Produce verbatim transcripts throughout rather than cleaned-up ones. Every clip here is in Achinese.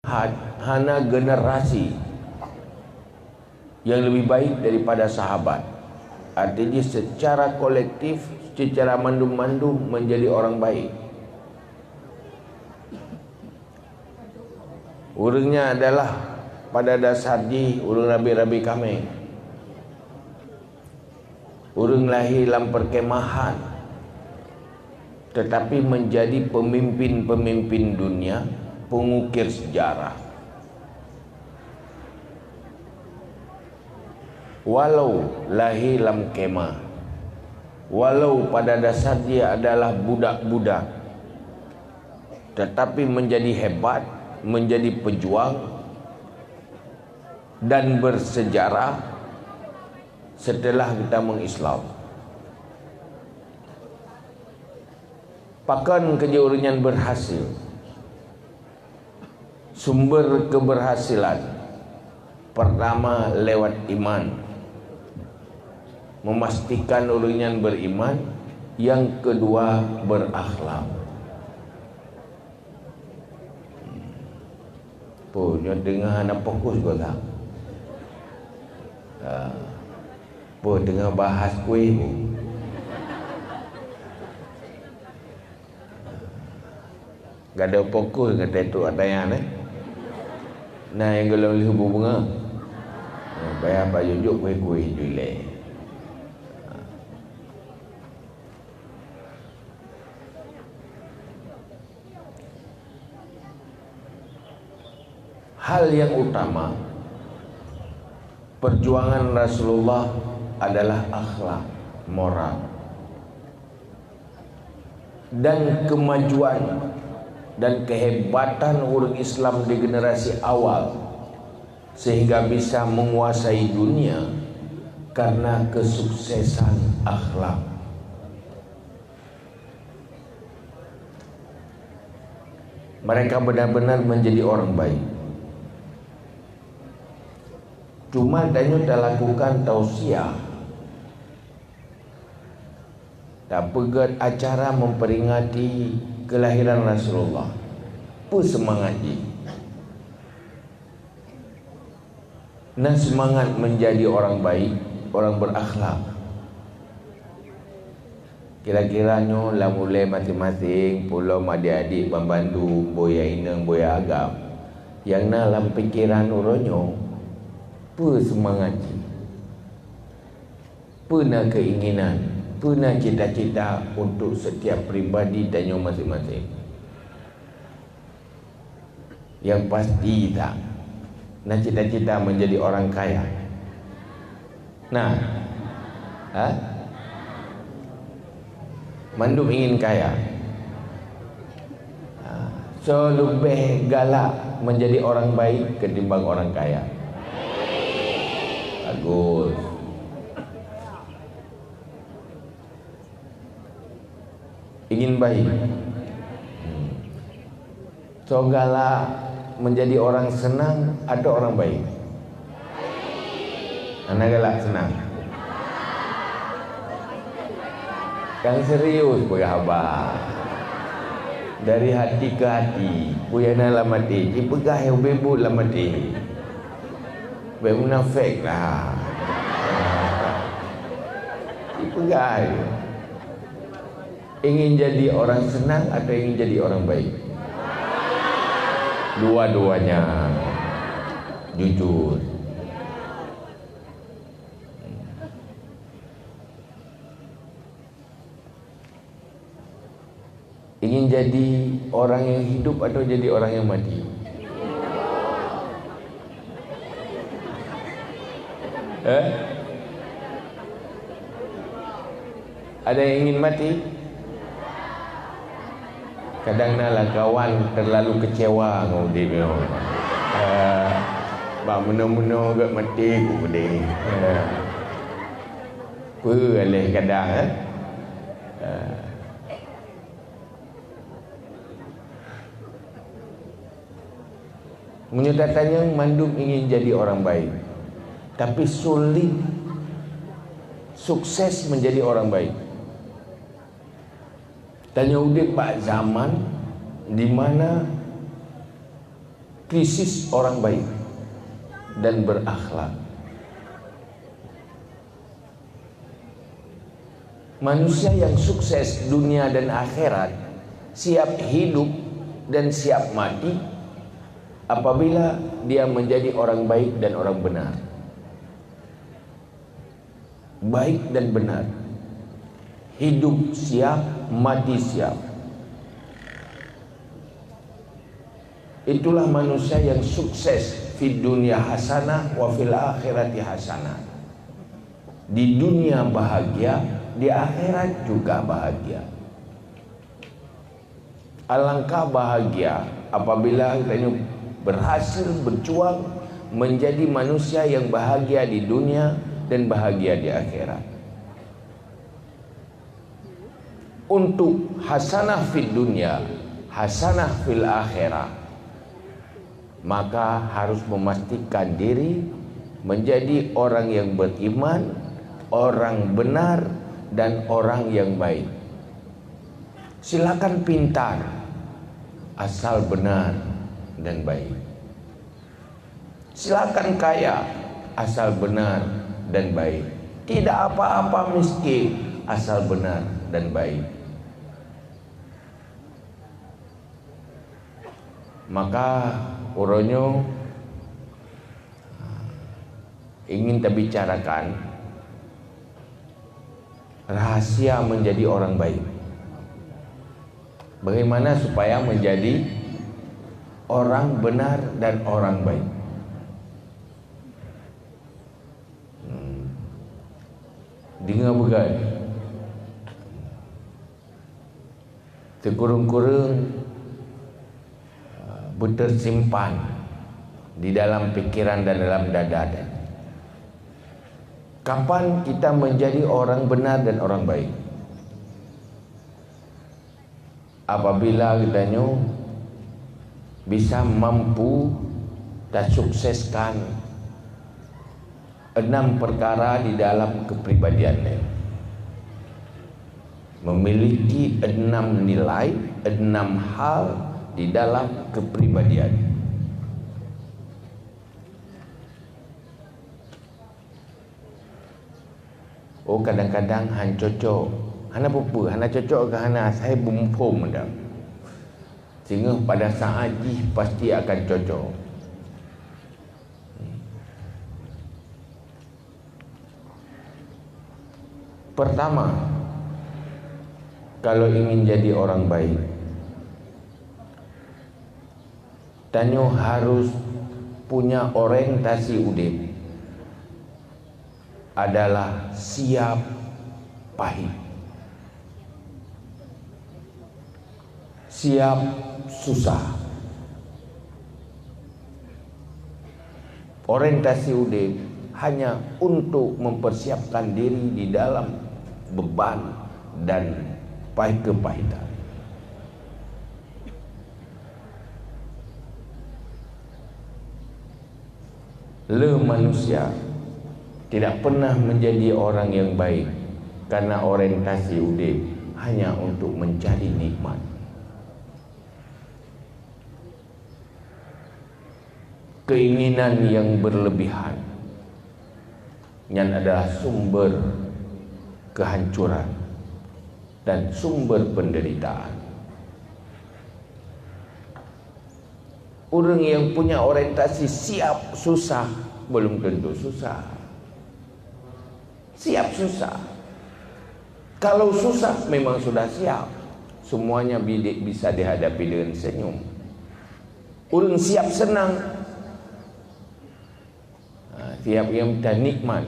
Hat-, hana generasi yang lebih baik daripada sahabat. Artinya, secara kolektif, secara mandum-mandum menjadi orang baik. Ureuëng nyan adalah pada dasar jih ureuëng rabe-rabe kaméng. Ureuëng lahé lam perkemahan, tetapi menjadi pemimpin-pemimpin dunia, pengukir sejarah. Walau lahé lam kemah, walau pada dasar dia adalah budak-budak, tetapi menjadi hebat, menjadi pejuang, dan bersejarah setelah geutamong Islam. Pakon keujeuet ureuëng nyan berhasil? Sumber keberhasilan, pertama lewat iman, memastikan ureuëng nyan beriman, yang kedua berakhlak. Peue nyoe teungoh hana fokus gata? Ha. Peue teungoh bahas kueh bu? Gata fokus gata tu ata nyan, eh. Nah, nyang golom lheueh bu bunga. Nah, payah bak jujok kueh-kueh ju ilée. Hal yang utama, perjuangan Rasulullah adalah akhlak, moral. Dan kemajuan dan kehebatan ureuëng Islam di generasi awal, sehingga bisa menguasai dunia karena kesuksesan akhlak. Mereka benar-benar menjadi orang baik. Cuma tanyoe talakukan tausiah, tapeugét acara memperingati kelahiran Rasulullah. Peue seumangat jih? Na seumangat menjadi orang baik, orang berakhlak. Kira-kira nyoe lam ulée maséng-maséng, peulom adik-adik banmandum, boh nyang inong, boh nyang agam, nyang na lam pikeran uroe nyoe, peue seumangat jih? Peue na keinginan, peue na cita-cita untuk setiap pribadi tanyoe maséng-maséng? Yang pasti tak na cita-cita menjadi orang kaya? Nah, ha? Mandum ingin kaya. Ha, so leubeh galak menjadi orang baik ketimbang orang kaya? Bagus. Ingin baik. Hmm. So galak menjadi orang senang atau orang baik? Hana galak senang. Kan serius peugah haba. Dari hati ke hati, peue nyang na lam até, jipeugah nyang ubé buet lam até. Bék munafék lah. Jipeugah. Ingin jadi orang senang atau ingin jadi orang baik? Dua-duanya. Jujur. Ingin jadi orang yang hidup atau jadi orang yang mati? Eh? Ada yang ingin mati? Kadang na lah kawan terlalu kecewa ngon udeb nyoe. Eh, bak meunoe-meunoe gét maté ku udeb. Eh. Peue aléh kadang, eh? Eh. Meunyoe tatanyong, mandum ingin jadi orang baik, tapi sulit sukses menjadi orang baik. Tanyoe udeb bak zaman di mana krisis orang baik dan berakhlak. Manusia yang sukses dunia dan akhirat siap hidup dan siap mati apabila dia menjadi orang baik dan orang benar. Baik dan benar. Hidup siap, mati siap. Itulah manusia yang sukses, fid dunya hasanah wa fil akhirati hasanah. Di dunia bahagia, di akhirat juga bahagia. Alangkah bahagia apabila kita ini berhasil berjuang menjadi manusia yang bahagia di dunia dan bahagia di akhirat. Untuk hasanah fid dunya, hasanah fil akhirah, maka harus memastikan diri menjadi orang yang beriman, orang benar, dan orang yang baik. Silakan pintar, asal benar dan baik. Silakan kaya, asal benar dan baik. Tidak apa-apa miskin, asal benar dan baik. Maka, uroe nyoe ingin terbicarakan rahasia menjadi orang baik. Bagaimana supaya menjadi orang benar dan orang baik? Hmm. Dengar peugah. Sikureueng-kureueng, uh, beutersimpan di dalam pikiran dan dalam dada tadi. Kapan kita menjadi orang benar dan orang baik? Apabila geutanyoe bisa mampu tasukseskan enam perkara di dalam kepribadian nyan. Memiliki enam nilai, enam hal di dalam kepribadian. Oh, kadang-kadang han cocok. Hana peue-peue, hana cocok keu hana, asai beumuphom dak. Singoh pada saat jih pasti akan cocok. Pertama, kalau ingin jadi orang baik, tanyoe harus punya orientasi udeb adalah siap pahit, siap susah. Orientasi udeb hanya untuk mempersiapkan diri di dalam beban dan pahit kepahitan. Le manusia tidak pernah menjadi orang yang baik karena orientasi udeb hanya untuk mencari nikmat. Keinginan yang berlebihan nyan adalah sumber kehancuran dan sumber penderitaan. Ureuëng yang punya orientasi siap susah, belum tentu susah. Siap susah. Kalau susah, memang sudah siap. Semuanya bidik bisa dihadapi dengan senyum. Ureuëng siap senang. Ha, siap nyang mita nikmat.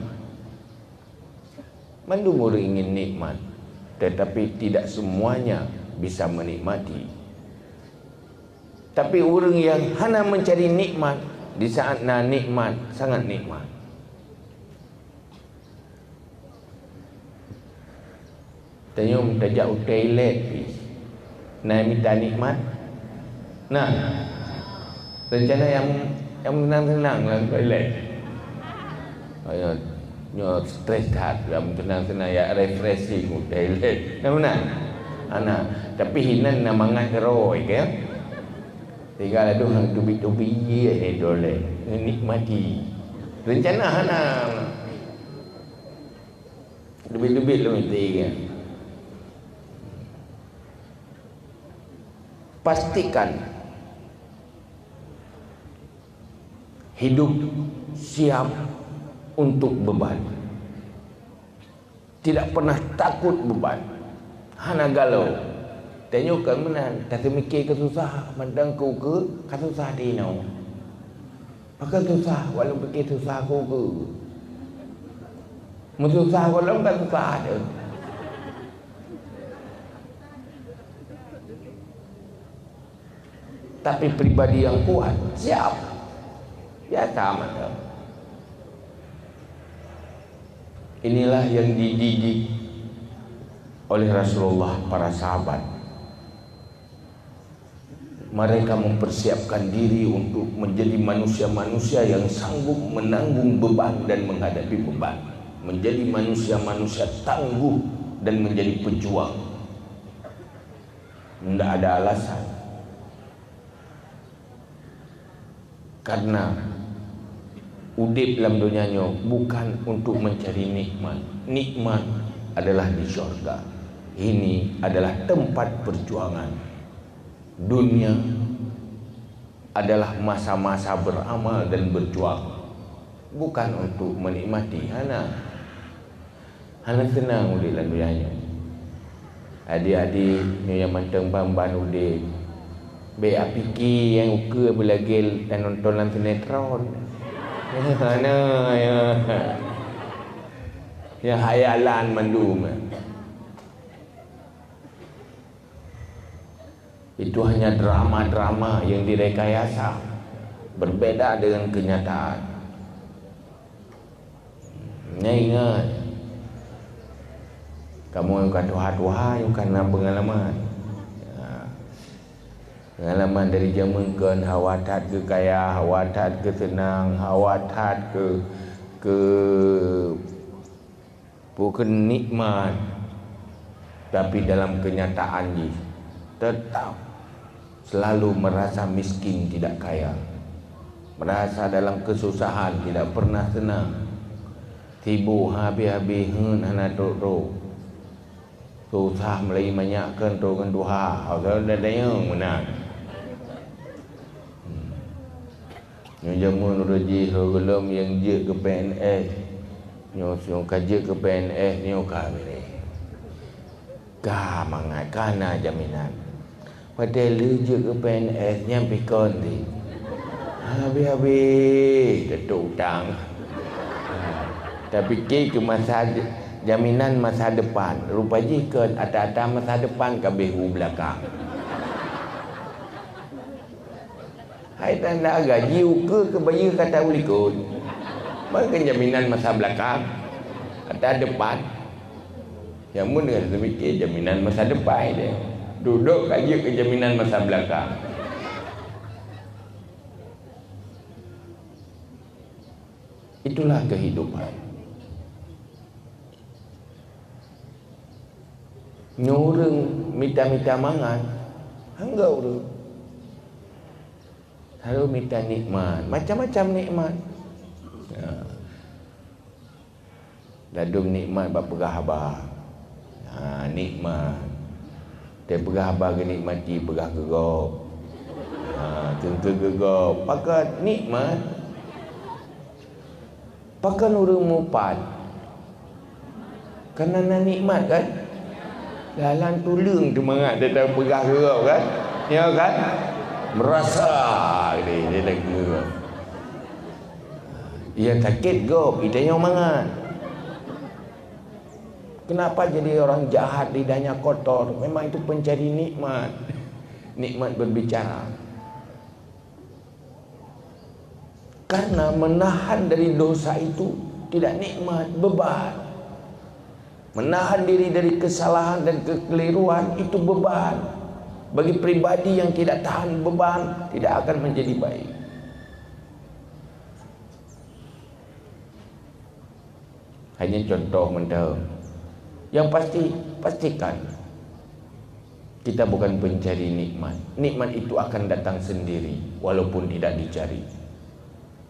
Mandum ureuëng ingin nikmat, tetapi tidak semuanya bisa menikmati. Tapi ureuëng yang hana mencari nikmat, di saat na nikmat, sangat nikmat. Tanyoe tajak u toilet pih. Na mita nikmat? Nah, rencana nyang, nyang meunang-meunang lam toilet. Ayo, nyoe stres that, nyang meunang-meunang ya refreshing u toilet. Nah, meunan. Hana, tapi hinan na mangat keurôi, kan? Tinggai ladôm teubiet-teubiet jih, eh, doleh. Nikmati. Rencana hana. Teubiet-teubiet lom iti, kan? Pastikan hidup siap untuk beban. Tidak pernah takut beban. Hana galau. Tanyoe kon meunan, tateumike keu susah, mantong keu ukeue ka susah di inoe. Pakon susah, walau pike susah keu ukeue. Meususah gohlom ka susah deh. Tapi pribadi yang kuat, siap. Biasa mantong. Inilah yang dididik oleh Rasulullah para sahabat. Mereka mempersiapkan diri untuk menjadi manusia-manusia yang sanggup menanggung beban dan menghadapi beban. Menjadi manusia-manusia tangguh dan menjadi pejuang. Ndak ada alasan. Karena udeb lam donya nyoe bukan untuk mencari nikmat. Nikmat adalah di syurga. Ini adalah tempat perjuangan. Dunia adalah masa-masa beramal dan berjuang, bukan untuk menikmati. Hana. Hana seunang udeb lam donya nyoe. Adik-adik nyoe nyang mantong ban-ban udeb, bèk apike nyang ukeue beulagèe nonton lam sinetron. Hana, ya. Nyang khayalan mandum. Itu hanya drama-drama yang direkayasa, berbeda dengan kenyataan. Nyan ingat, kamoe nyang ka tuha-tuha nyang ka na peungalaman. Ya. Peungalaman dari jameun kon, hawa that keu kaya, hawa that keu seunang, hawa that keu, keu Bukan nikmat, tapi dalam kenyataan jih tetap selalu merasa miskin, tidak kaya, merasa dalam kesusahan, tidak pernah senang, sibuk habéh-habéh, hana trok-trok, susah meulai manyak keu trok ngon tuha, hana deungoe meunan. Hmm. Nyoe jameun uroe jih lôn gohlom nyang jeuet keu P N S. Nyoe, nyoe ka jeuet keu P N S, nyoe ka beureh. Ka mangat, ka na jaminan. Watèe lheueh jeuet keu P N S, nyan pih kon di. Habéh-habéh teutôk utang. Tapike keu masa de-, jaminan masa depan. Rupa jih kon ata-ata masa depan ka abéh u beulakang. Hai tanda gaji ukeue keu bayeue ka tahu likot. Bukon jaminan masa belakang, ata depan. Nyang mun deungon teumike jaminan masa depan deh. Dudoe ka jeuet keu jaminan masa belakang. Itulah kehidupan. Nyoe ureueng mita-mita mangat, hana ureueng. Lalu mita nikmat, macam-macam nikmat. Ya. Ladôm nikmat bak peugah haba. Ha, nikmat. Teupeugah haba geunikmati, peugah keu gob. Ha, kheun-kheun keu gob. Pakon nikmat? Pakon ureueng mupat? Kan na nikmat, kan? Dalam tuleueng teumangat teupeugah keu gob, kan? Ya, kan? Meurasa geutanyoe, geutanyoe. Nyang sakét gob, geutanyoe mangat. Kenapa jadi orang jahat, lidahnya kotor? Memang itu pencari nikmat. Nikmat berbicara. Karena menahan dari dosa itu tidak nikmat, beban. Menahan diri dari kesalahan dan kekeliruan itu beban. Bagi pribadi yang tidak tahan beban, tidak akan menjadi baik. Hanya contoh mantong. Yang pasti, pastikan Kita bukan pencari nikmat. Nikmat itu akan datang sendiri, walaupun tidak dicari.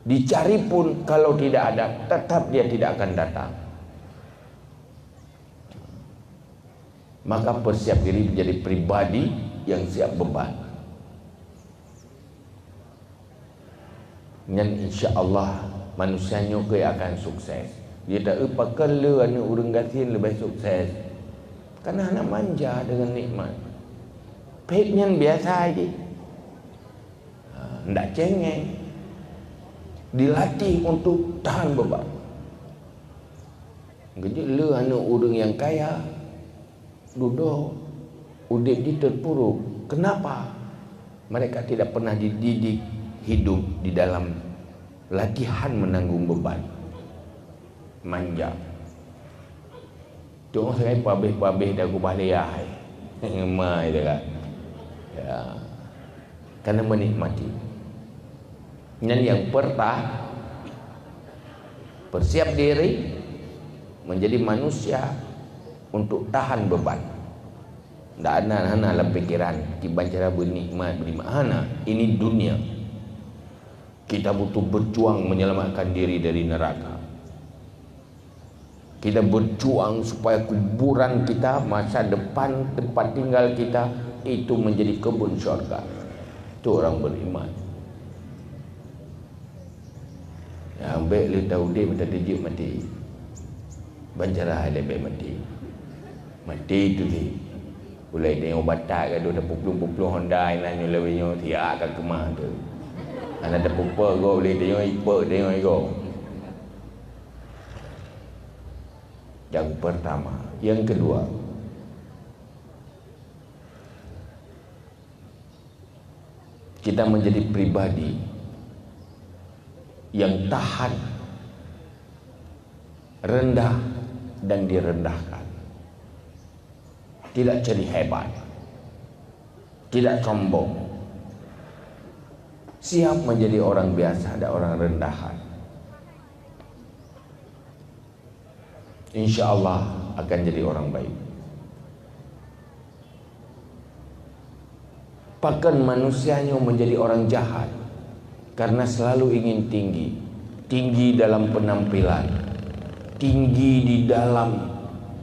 Dicari pun, kalau tidak ada, tetap dia tidak akan datang. Maka, persiap diri menjadi pribadi yang siap beban. Nyan, insya Allah, manusia nyoe keu akan sukses. Dia tak pakon le aneuk ureueng gasien leubeh sukses. Karena hana manja dengan nikmat. Phet nyan biasa aja. Ha, ndak cengeng. Dilatih untuk tahan beban. Keujeuet le aneuk ureueng nyang kaya, dudoe udeb jih terpuruk. Kenapa? Mereka tidak pernah dididik hidup di dalam latihan menanggung beban. Manja. Tengok sangat pabeh-pabeh dah gubah lé ai. Mai dah kan. Ya. Karena menikmati. Nyan nyang pertama, persiap diri menjadi manusia untuk tahan beban. Ndak hana, hana lam pikiran kiban cara beunikmat, beunikmat. Hana, ini dunia. Kita butuh berjuang menyelamatkan diri dari neraka. Kita berjuang supaya kuburan kita, masa depan, tempat tinggal kita itu menjadi kebun syurga. Itu orang beriman. Nyang bèk lé taudeb, tateujeuet maté. Ban cara hai lé bèk maté. Maté itu lé. Ulèe tanyoe Batak gadoh tapeuplong-peuplong honda inan nyoe lawét nyoe, siat ka keumah tu. Hana tapeupeue gob lé tanyoe, ipeue tanyoe gob. Yang pertama. Yang kedua, kita menjadi pribadi yang tahan rendah dan direndahkan. Tidak cari hebat. Tidak sombong. Siap menjadi orang biasa dan orang rendahan. Insya Allah akan jadi orang baik. Pakon manusia nyoe menjadi orang jahat? Karena selalu ingin tinggi. Tinggi dalam penampilan, tinggi di dalam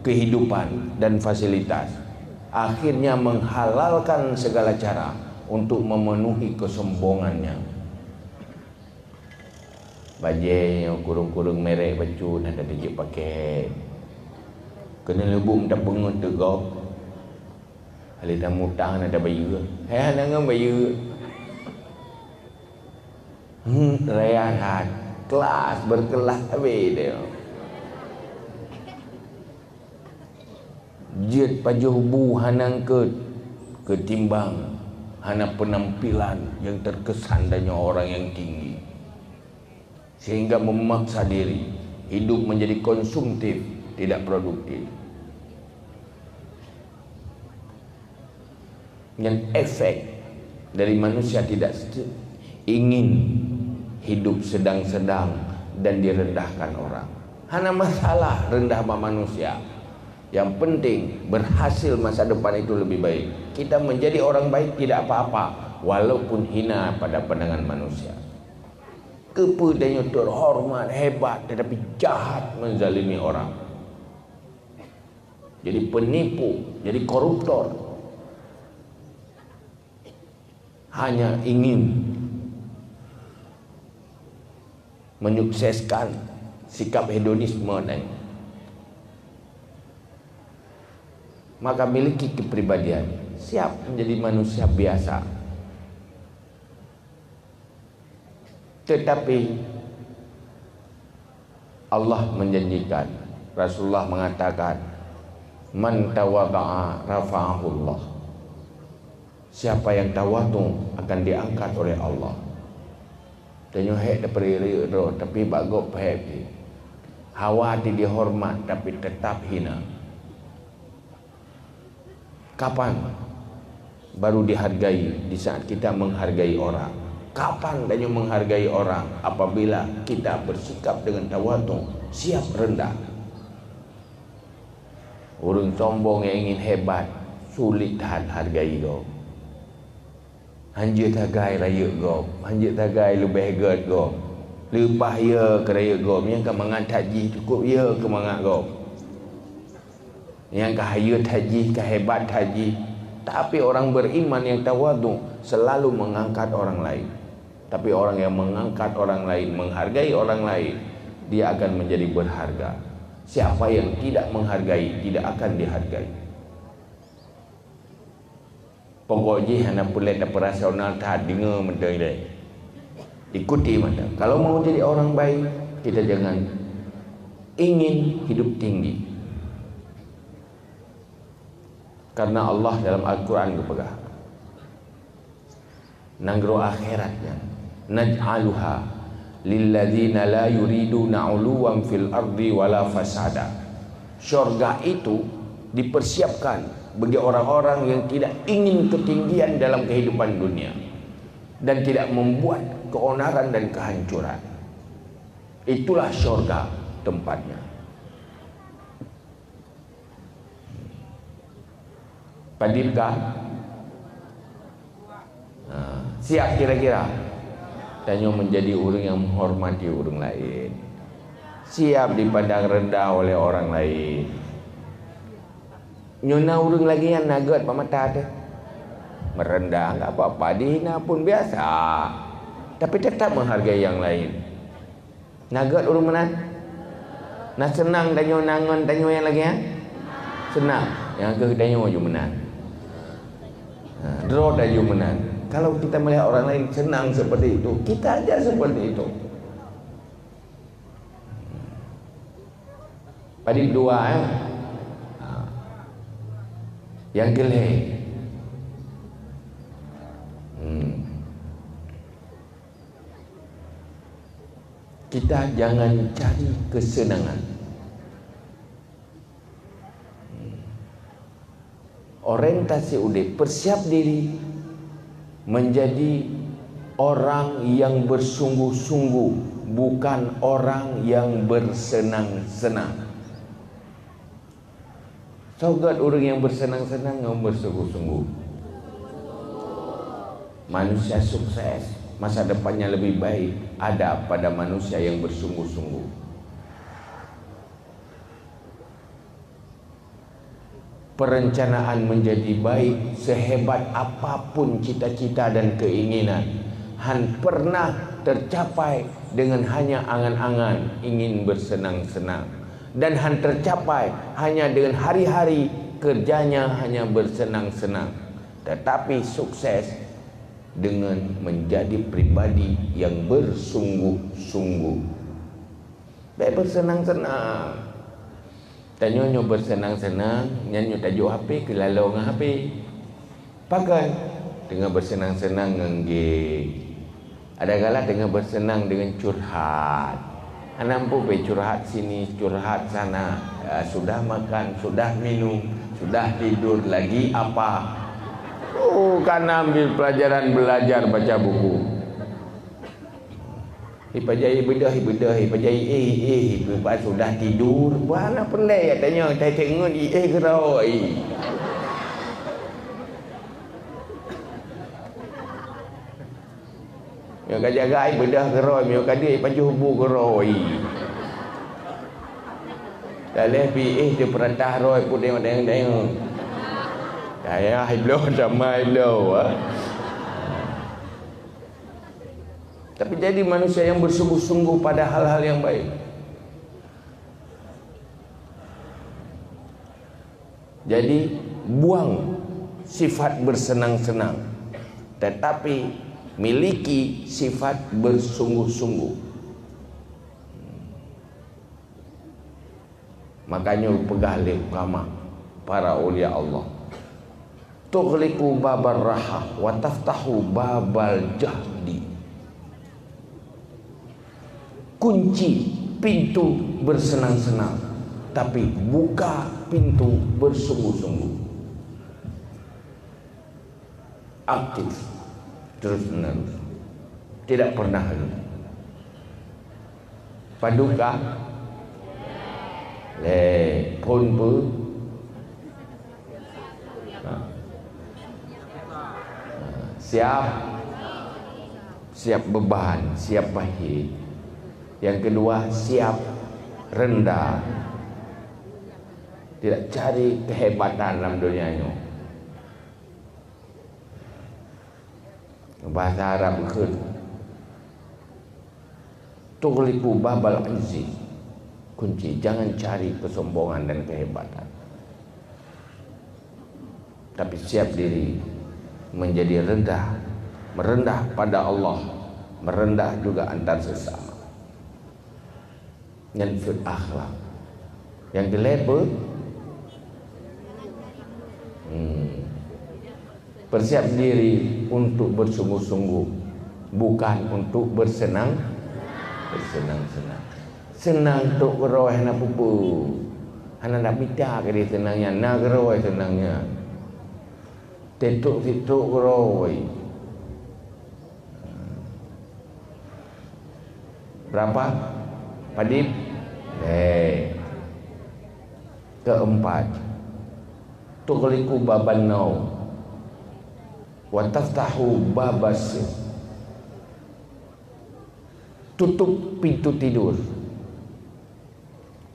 kehidupan dan fasilitas. Akhirnya menghalalkan segala cara untuk memenuhi kesombongannya. Bajèe nyoe kureueng-kureueng merek bacut na tateujeuet pakèt. Keuneulheueh buet tapeungeut teuk gob. Hana tamutang na tabayeue. Hai hana ngon bayeue. Hmm, raya that. Kelas, berkelas habéh deh. Jeuet pajoh bu hana eungkôt, ketimbang hana penampilan yang terkesan tanyoe orang yang tinggi. Sehingga memaksa diri hidup menjadi konsumtif, tidak produktif. Nyan efek dari manusia tidak se-, ingin hidup sedang-sedang dan direndahkan orang. Hana masalah rendah bak manusia. Yang penting berhasil masa depan itu lebih baik. Kita menjadi orang baik tidak apa-apa, walaupun hina pada pandangan manusia. Keupeue tanyoe terhormat, hebat, tetapi jahat menzalimi orang. Jadi penipu, jadi koruptor. Hanya ingin menyukseskan sikap hedonisme dan maka miliki kepribadian, siap menjadi manusia biasa. Tetapi Allah menjanjikan, Rasulullah mengatakan, "Man tawadha'a rafa'ahullah." Siapa yang tawadhu akan diangkat oleh Allah. Tanyoe hék tapeuriek-riek droe, tapi bak gob peuhék jih. Hawa dihormat, tapi tetap hina. Kapan baru dihargai? Di saat kita menghargai orang. Kapan tanyoe menghargai orang? Apabila kita bersikap dengan tawadhu, siap rendah. Ureuëng sombong yang ingin hebat, sulit that hargai gob. Hanjeuet sagai rayeuk gob, hanjeuet sagai leubeh gét gob. Leupah yö keu rayeuk gob, nyang ka mangat that jih cukôp yö keu mangat gob. Nyang ka hayeu that jih, ka hebat that jih. Tapi orang beriman yang tawadhu selalu mengangkat orang lain. Tapi orang yang mengangkat orang lain, menghargai orang lain, dia akan menjadi berharga. Siapa yang tidak menghargai, tidak akan dihargai. Pokok jih hana peureulèe tapeurasional that, deungö mantong ilèe. Ikuti mantong. Kalau mau jadi orang baik, kita jangan ingin hidup tinggi. Karena Allah dalam Al-Quran geupeugah, nanggroe akhirat nyan, "Naj'aluha lilladzina la yuriduna 'uluwan fil ardi wala fasada." Syurga itu dipersiapkan bagi orang-orang yang tidak ingin ketinggian dalam kehidupan dunia dan tidak membuat keonaran dan kehancuran. Itulah syurga tempatnya. Padum ka? Ha, siap kira-kira? Tanyoe menjadi ureuëng yang menghormati ureuëng lain. Siap dipandang rendah oleh orang lain. Nyoe na ureuëng lagée nyan na gét bak mata teuh. Meureudah enggak apa-apa, dihina pun biasa. Tapi tetap menghargai yang lain. Na gét ureuëng meunan? Na seunang tanyoe na ngon tanyoe nyang lagée nyan? Seunang. Nyang keuh tanyoe ju meunan. Ha, droe tanyoe meunan. Kalau kita melihat orang lain senang seperti itu, kita aja seperti itu. Padum dua, eh? Ha. Nyang keu lhée. Hmm. Kita jangan cari kesenangan. Orientasi udeb, persiap diri menjadi orang yang bersungguh-sungguh, bukan orang yang bersenang-senang. Soe gét ureuëng nyang bersenang-senang ngon bersungguh-sungguh? Manusia sukses, masa depannya lebih baik, ada pada manusia yang bersungguh-sungguh. Perencanaan menjadi baik, sehebat apapun cita-cita dan keinginan, han pernah tercapai dengan hanya angan-angan ingin bersenang-senang. Dan han tercapai hanya dengan hari-hari kerjanya hanya bersenang-senang, tetapi sukses dengan menjadi pribadi yang bersungguh-sungguh. Bék bersenang-senang. Tanyoe nyoe bersenang-senang, nyan nyoe tajok H P keu lalo ngon H P. Pakon? Teungoh bersenang-senang ngon game. Ada kala teungoh bersenang dengan curhat. Hana muphom pih, curhat sini, curhat sana. Ah, sudah makan, sudah minum, sudah tidur, lagi apa? Oh, kana ambil pelajaran belajar baca buku. Ipajai beudôh, ipajai beudôh, ipajai éh, éh, ipajai sudah tidur. Bah na peureulée ya tanyoe, tai teungeut i éh keurôi. Meunyoe ka jagai beudôh keurôi, meunyoe ka deuek pajoh bu keurôi. Daleh pi éh teupeurantah rôi put dayong-dayong. Dayah ibloe, damai ibloe, ha. Tapi jadi manusia yang bersungguh-sungguh pada hal-hal yang baik. Jadi, buang sifat bersenang-senang, tetapi miliki sifat bersungguh-sungguh. Makanya peugah lé ulama, para aulia Allah, "Tughliqu babar rahah wa taftahu babal jahdi." Kunci pintu bersenang-senang, tapi buka pintu bersungguh-sungguh. Aktif, terus menerus. Tidak pernah henti. Paduka? Lé, phôn peue? Ha. Siap, siap beban, siap pahit. Yang kedua, siap rendah. Tidak cari kehebatan dalam dunia nyoe. Bahasa Arab kheun, "Tughliqu babal izzi." Kunci, jangan cari kesombongan dan kehebatan. Tapi siap diri menjadi rendah, merendah pada Allah, merendah juga antar sesama. Nyan fil akhlak. Yang keulhèe peue? Hmm. Persiap diri untuk bersungguh-sungguh, bukan untuk bersenang, bersenang-senang. Seunang trok keudroe hana peue-peue. Hana na mita keudeh seunang nyan, na keudroe seunang nyan. Teutrok sitrok keudroe. Berapa? Padib? Eh. Keempat, tughliqu baban naum wa taftahu babas. Tutup pintu tidur,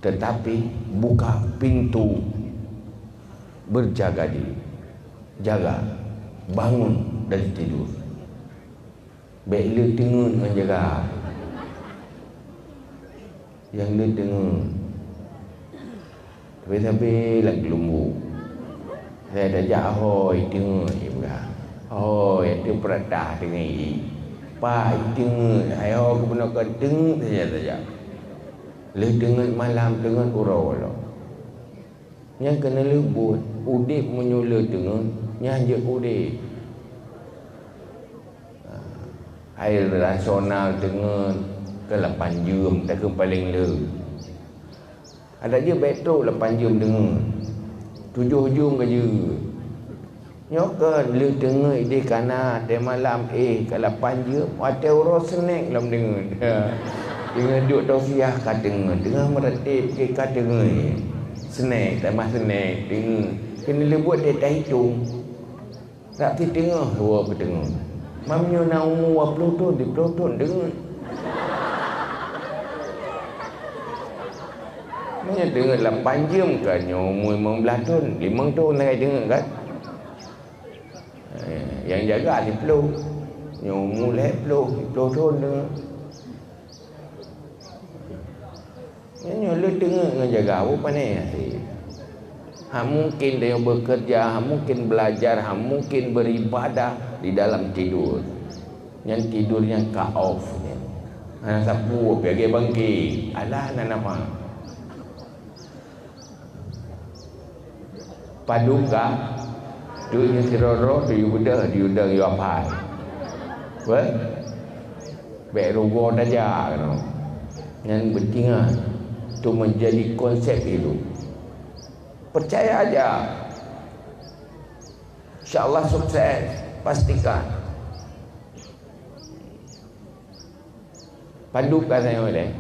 tetapi buka pintu berjaga diri. Jaga, bangun dari tidur. Bèk le teungeut ngon jaga. Nyang le teungeut. Tapi-tapi lam geulumbung. Saya tajak hôi teungeut je peugah. Hôi, ateueh peuratah teungeut. Pai teungeut, hai ho keubunoe ka teungeut saja tajak. Le teungeut malam, teungeut uroe lom. Nyan keuneuk lheueh buet, udép meunyoe le teungeut, nyan jeuet udép. Hai rasional teungeut keu lapan jeuem, takheun paleng le. Adak jeuet bèk trok lapan jeuem teungeut. Tujoh jeuem ka jeuet. Nyoe kon lheueh teungeut ideh kana, watèe malam, eh, ka lapan jeuem, watèe uroe snack lom teungeut. Teungeut duek tausiah ka teungeut, teungoh meuratéb ka teungeut. Snack, tamah snack, teungeut. Keuneuk lheueh buet teuh tahitong. Rab siteungoh woe keu teungeut. Meunyoe na umu dua ploh thon, di ploh thon teungeut. Meunyoe teungeut lapan jeuem ka, nyoe umu limong blaih thon, limong thon lagèe teungeut kan? Eh, nyang jaga siploh. Nyoe umu lhèe ploh, siploh thon teungeut. Nyoe le teungeut ngon jaga, oh, pane hase. Hak mungken tanyoe bekerja, hak mungken belajar, hak mungken beribadah di dalam tidur. Nyan tidur nyang ka off nyan. Hana sapeue, piagèe bangke. Alah, hana nafah. Padub ka, tu nyang sidroe-droe, tu yue beudôh, tu yue dong, yue hafai. Weh? Bèk rugoe tajak keunoe. Nyan beutingat, tu meunjadi konsep hidup. Peucaya aja. Insya Allah sukses, pastikan. Padub ka sayoe deh.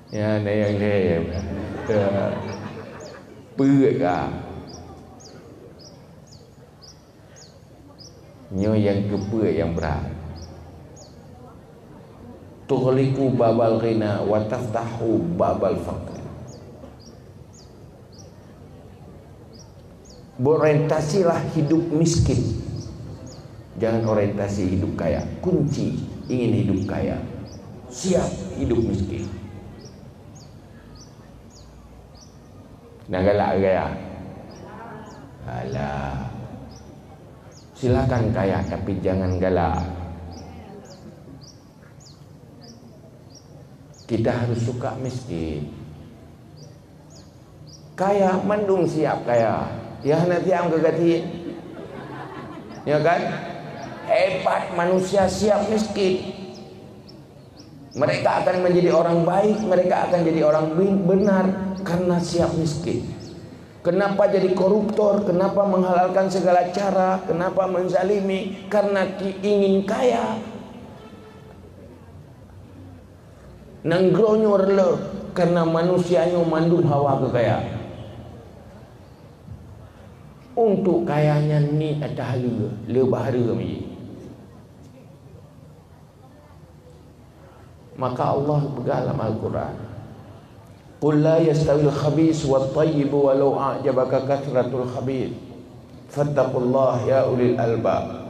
Ya, na nyang lhèe. Peuet ka. Nyoe nyang keupeuet nyang brat. Tughliqu babal ghina wa taftahu babal faqr. Berorientasilah hidup miskin. Jangan orientasi hidup kaya. Kunci ingin hidup kaya, siap hidup miskin. Nah, galak kaya. Alah. Silakan kaya, tapi jangan galak. Kita harus suka miskin. Kaya, mandum siap kaya. Ya, hana siap keu gasien. Ya kan? Hebat manusia siap miskin. Mereka akan menjadi orang baik, mereka akan jadi orang bin-, benar karena siap miskin. Kenapa jadi koruptor? Kenapa menghalalkan segala cara? Kenapa menzalimi? Karena ki-, ingin kaya. Nanggroe nyoe reuloh karena manusia nyoe mandum hawa keu kaya. Untuk kaya nyan niet ateueh hareuem, le bak hareuem jih. Maka Allah peugah lam Al-Quran, "Qul la yastawil khabith wat thayyib walau a'jabaka kathratul khabith. Fattaqullaha ya ulil albab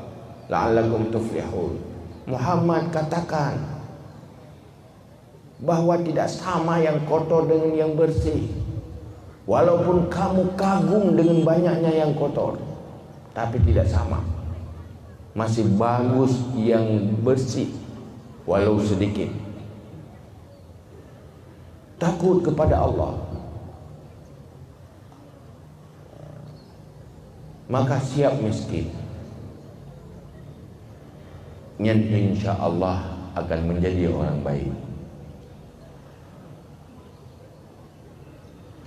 la'allakum tuflihun." Muhammad, katakan bahwa tidak sama yang kotor dengan yang bersih. Walaupun kamu kagum dengan banyaknya yang kotor, tapi tidak sama. Masih bagus yang bersih, walau sedikit. Takut kepada Allah. Maka siap miskin. Nyan insya Allah akan menjadi orang baik.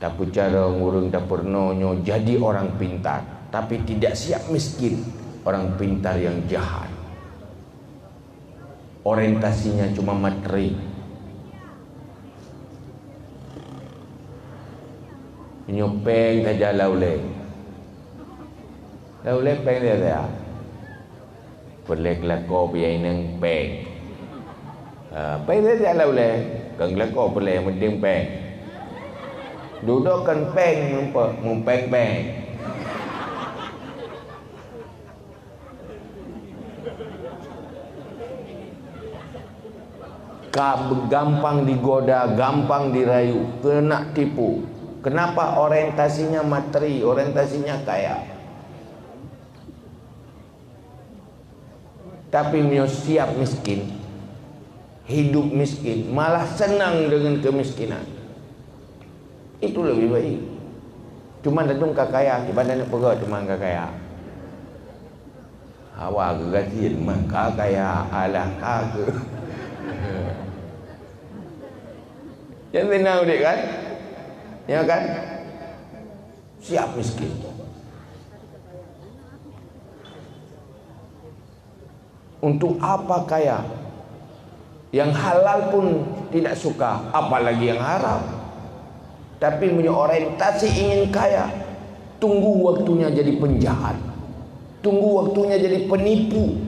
Tapeucarông ureuëng tapeurunoe nyoe jadi orang pintar, tapi tidak siap miskin, orang pintar yang jahat. Orientasinya cuma materi. Nyoe péng saja lam ulée. Lam ulée péng saja. Peureulée keulakoe piah inong péng. Ha, péng saja lam ulée. Kon keulakoe peureulée, yang penting péng. Dudoe kon péng, meupe-, meupéng-péng. Ka gampang digoda, gampang dirayu, keuneuk tipu. Kenapa? Orientasinya materi, orientasinya kaya. Tapi meunyoe siap miskin, hidup miskin, malah senang dengan kemiskinan. Itu lebih baik. Cuma ladôm ka kaya, ibadah neupeugah cuma ka kaya. Hawa geugasien mah ka kaya, alah ka keu. Nyan senang udép kan? Ya kan? Siap miskin. Untuk apa kaya? Yang halal pun tidak suka, apalagi yang haram. Tapi meunyoe orientasi ingin kaya, tunggu waktunya jadi penjahat. Tunggu waktunya jadi penipu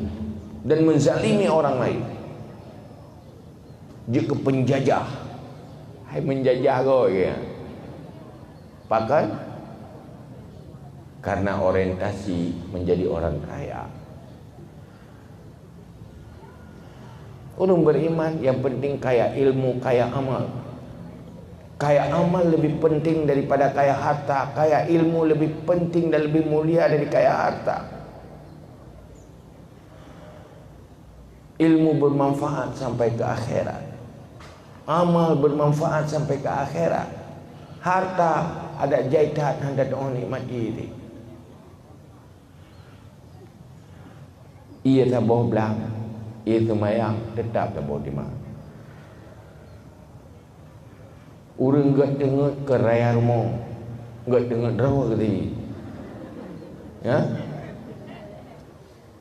dan menzalimi orang lain. Jeuet keu penjajah. Hai menjajah goe ya. Pakon? Karena orientasi menjadi orang kaya. Ureuëng beriman yang penting kaya ilmu, kaya amal. Kaya amal lebih penting daripada kaya harta, kaya ilmu lebih penting dan lebih mulia dari kaya harta. Ilmu bermanfaat sampai ke akhirat. Amal bermanfaat sampai ke akhirat. Harta adak jai that hana tatu'oh nikmati. Ié saboh blang, ié seumayang, teutap saboh teuma. Ureuëng gét teungeut keu raya rumoh, gét teungeut droe geuti. Ya?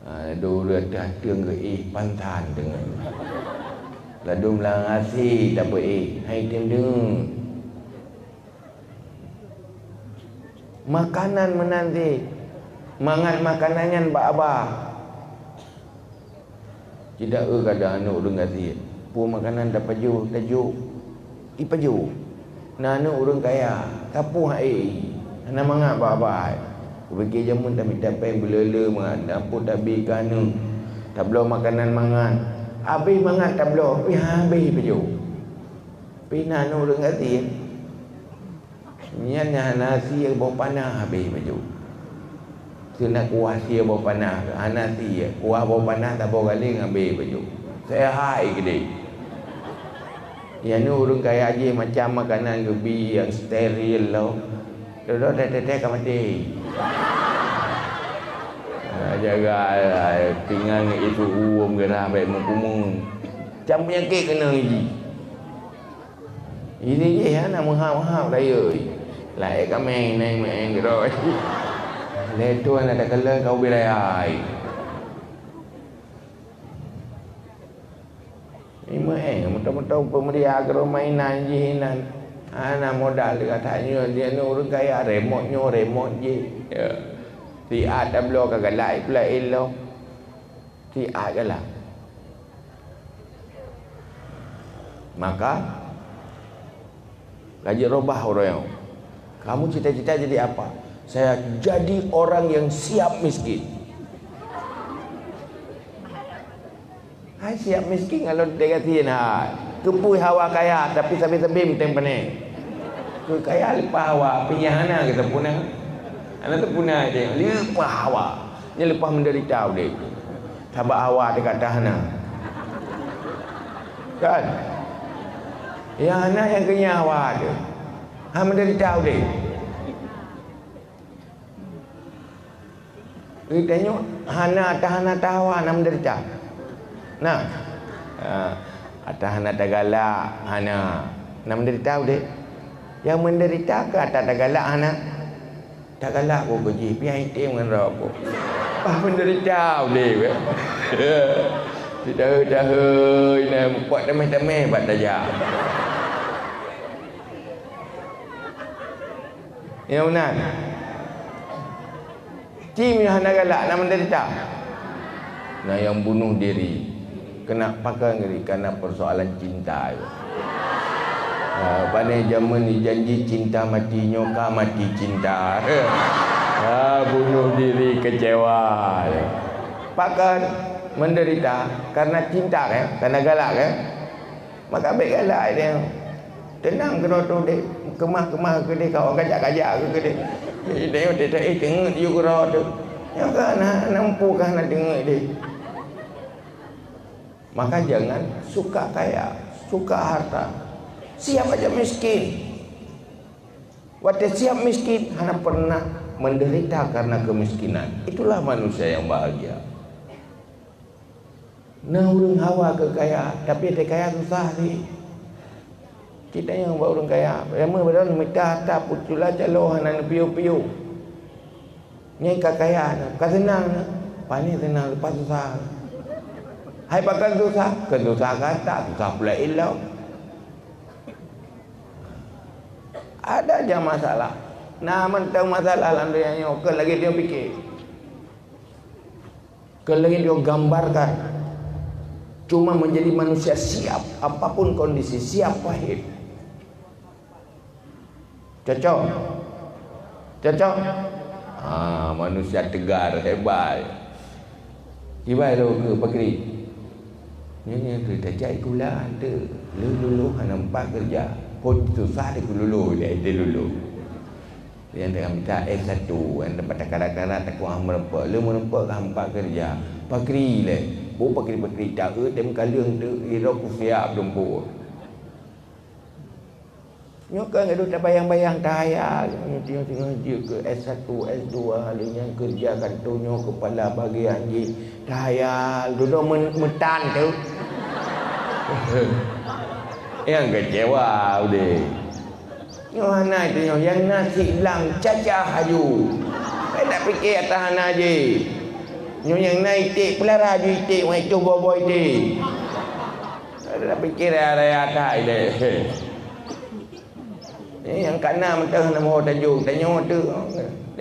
Ha, ladôm ureuëng ateueh ateueng geuéh pantan deungon. Ladôm lam asi tapeuéh, hai tem deungon. Makanan meunan cit. Mangat makanan nyan bak babah. Cit taeu kadang aneuk ureuëng gasien. Peue makanan tapajoh, tajok. Ipajoh. Na aneuk ureuëng kaya, tapoh aé. Hana mangat bak babah. Kupike jameun tamita péng beuleu-leu mangat, na peue tabi keu aneuk. Tabloe makanan mangat. Abéh mangat tabloe, pih habéh ipajoh. Pih na aneuk ureuëng gasien. Nyan hana sie boh panah habéh ipajoh. Keuneuk kuah sie boh panah, hana sie, kuah boh panah saboh galeng habéh ipajoh. Seuhat keudéh. Nyan ureuëng kaya jih macam makanan geubi nyang steril lom. Dudoe teuh-teuh ka maté. Ah, jaga, ah, pingan ngon isu uem geurah bèk meukumu. Cam peunyakét keunong jih. Ini jih hana meuhab-hab rayeuk. Laén kamé nang meu'en keudroe. Lé tuan ada keuleuen kau bilai ai. Ni meu'en, moto-moto peumeuria keudroe mainan jih inan. Hana modal gata nyoe, dia ni ureueng kaya, remot nyoe, remot jih. Ya. Siat tabloe ka galak, ipula ilong. Siat galak. Maka, laju robah ureuëng nyoe. Kamu cita-cita jadi apa? Saya jadi orang yang siap miskin. Hai siap miskin kalau degasi hai. Keupeue hawa kaya tapi sabe-sabe mantong pané. Keu kaya leupah hawa, tapi nyang hana geuteupuna. Hana teupuna deh, leupah hawa. Nyan leupah menderita udeb. Sabab hawa teuka hana. Kan? Nyang hana nyang keu nyan hawa teuh. Ha menderita udeb. Geutanyoe hana tahan-tahan hawa na menderita. Nah, ha, ata hana tagalak, hana na menderita udeb. Nyang menderita keu ata tagalak hana. Tagalak keu jih, pian item ngon rokok. Bah menderita udeb. Sitahe-tahe na mupok tameh-tameh bak tajak. Ya meunan. Ci meunyoe hana galak na menderita. Na nyang bunuh diri. Keunak pakon diri karena persoalan cinta. Ha, pane jameun jijanji cinta mati, nyoe ka mati cinta. Ha, bunuh diri kecewa. Pakon menderita karena cinta kan, karena galak kan. Maka bék galak deh. Teunang keudroe tu deh. Keumah-keumah keu deh, kawan kajak-kajak keu deh. Jadi deh, teuh eh teungeut yue keudroe tu. Nyang ka na nampu ka na teungeut deh. Maka jangan suka kaya, suka harta. Siap aja miskin. Watée siap miskin, hana pernah menderita karena kemiskinan. Itulah manusia yang bahagia. Na ureuëng hawa keu kaya, tapi teuh kaya susah sih. Kita nyang bak ureuëng kaya, ramé badan mita harta peucula calo hana neupiôh-piôh. Nyang ka kaya na, ka seunang na. Pane seunang leupah susah. Hai pakon susah, keu susah gata, susah pula ilong. Ada aja masalah. Na mantong masalah lam dunia nyoe, keu lagée dia pikir. Keu lagée dia gambarkan. Cuma menjadi manusia siap, apapun kondisi, siap pahit. Cocok? Cocok? Ah, manusia tegar, hebat. Kibai lo keu pakri. Nyan nyang teutajak kula tu. Lulus hana empat kerja. Pun susah di lulus, dia lulus. Yang dengan minta S satu, yang dapat karat-karat tak kuah merempak. Lu merempak ke empat kerja. Pakri le. Bu pakri-pakri tak e tem kalung tu, irok kusiap dumpuk. Nyoe ka gadoh tabayang-bayang tahayal, nyoe teungoh jeuet keu S satu, S dua, lheueh nyan keureuja kantô nyoe keupala bagian jih tahayal, dudoe men-, meutan teuk. Nyang keucewa udeb. Nyoe hana teungoh nyang na siblang cacah aju. Bèk tapike ata hana jih. Nyoe nyang na iték peulara aju iték, ngon itoh boh-boh iték. Bèk tapike raya-raya that ilée. Eh, nyang kana mantong hana meuho tajok, tanyoe teuk.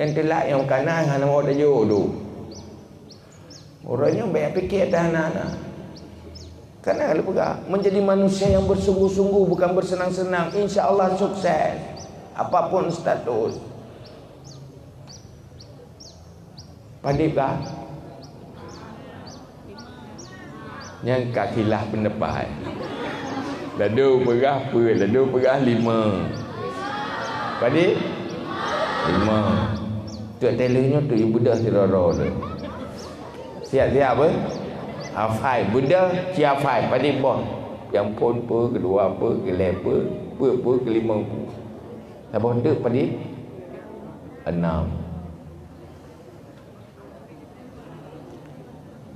Dan teulak nyang kana hana meuho tajok tu. Uroe nyoe bèk pike ata hana-hana. Kana lôn peugah, menjadi manusia yang bersungguh-sungguh, bukan bersenang-senang, insya Allah sukses. Apapun status. Padit bah? Nyan ka khilaf pendapat. Ladu peugah peue, ladu peugah lima. Padit? Lima. Tok teleu nyoe tu beudôh sidroe-droe tu. Siap-siap, eh? Hafai, beudôh ci hafai, padit boh. Nyang phôn peue, keudua peue, keulhèe peue, peuet peue, keulima peue. Saboh teuk padit? Enam.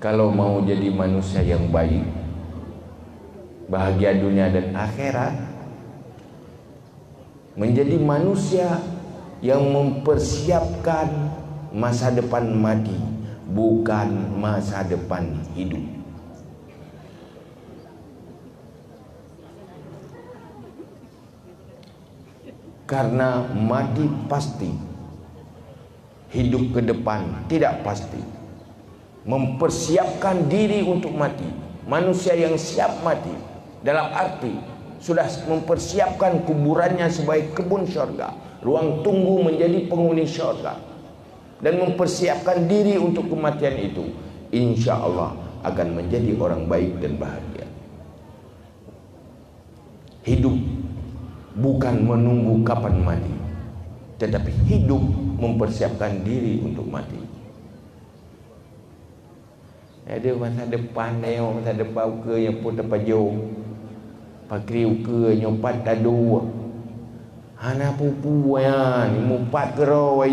Kalau mau jadi manusia yang baik, bahagia dunia dan akhirat, menjadi manusia yang mempersiapkan masa depan mati, bukan masa depan hidup. Karena mati pasti, Hidup ke depan tidak pasti. Mempersiapkan diri untuk mati. Manusia yang siap mati, dalam arti sudah mempersiapkan kuburannya sebagai kebun syurga, ruang tunggu menjadi penghuni syurga, dan mempersiapkan diri untuk kematian itu, insya Allah akan menjadi orang baik dan bahagia. Hidup bukan menunggu kapan mati, tetapi hidup mempersiapkan diri untuk mati. Jadi masa depan nyoe, masa depan ukeue nyoe pun tapajoh. Pakri ukeue nyoe pat taduek. Hana peue-peue nyan, mupat keudroe.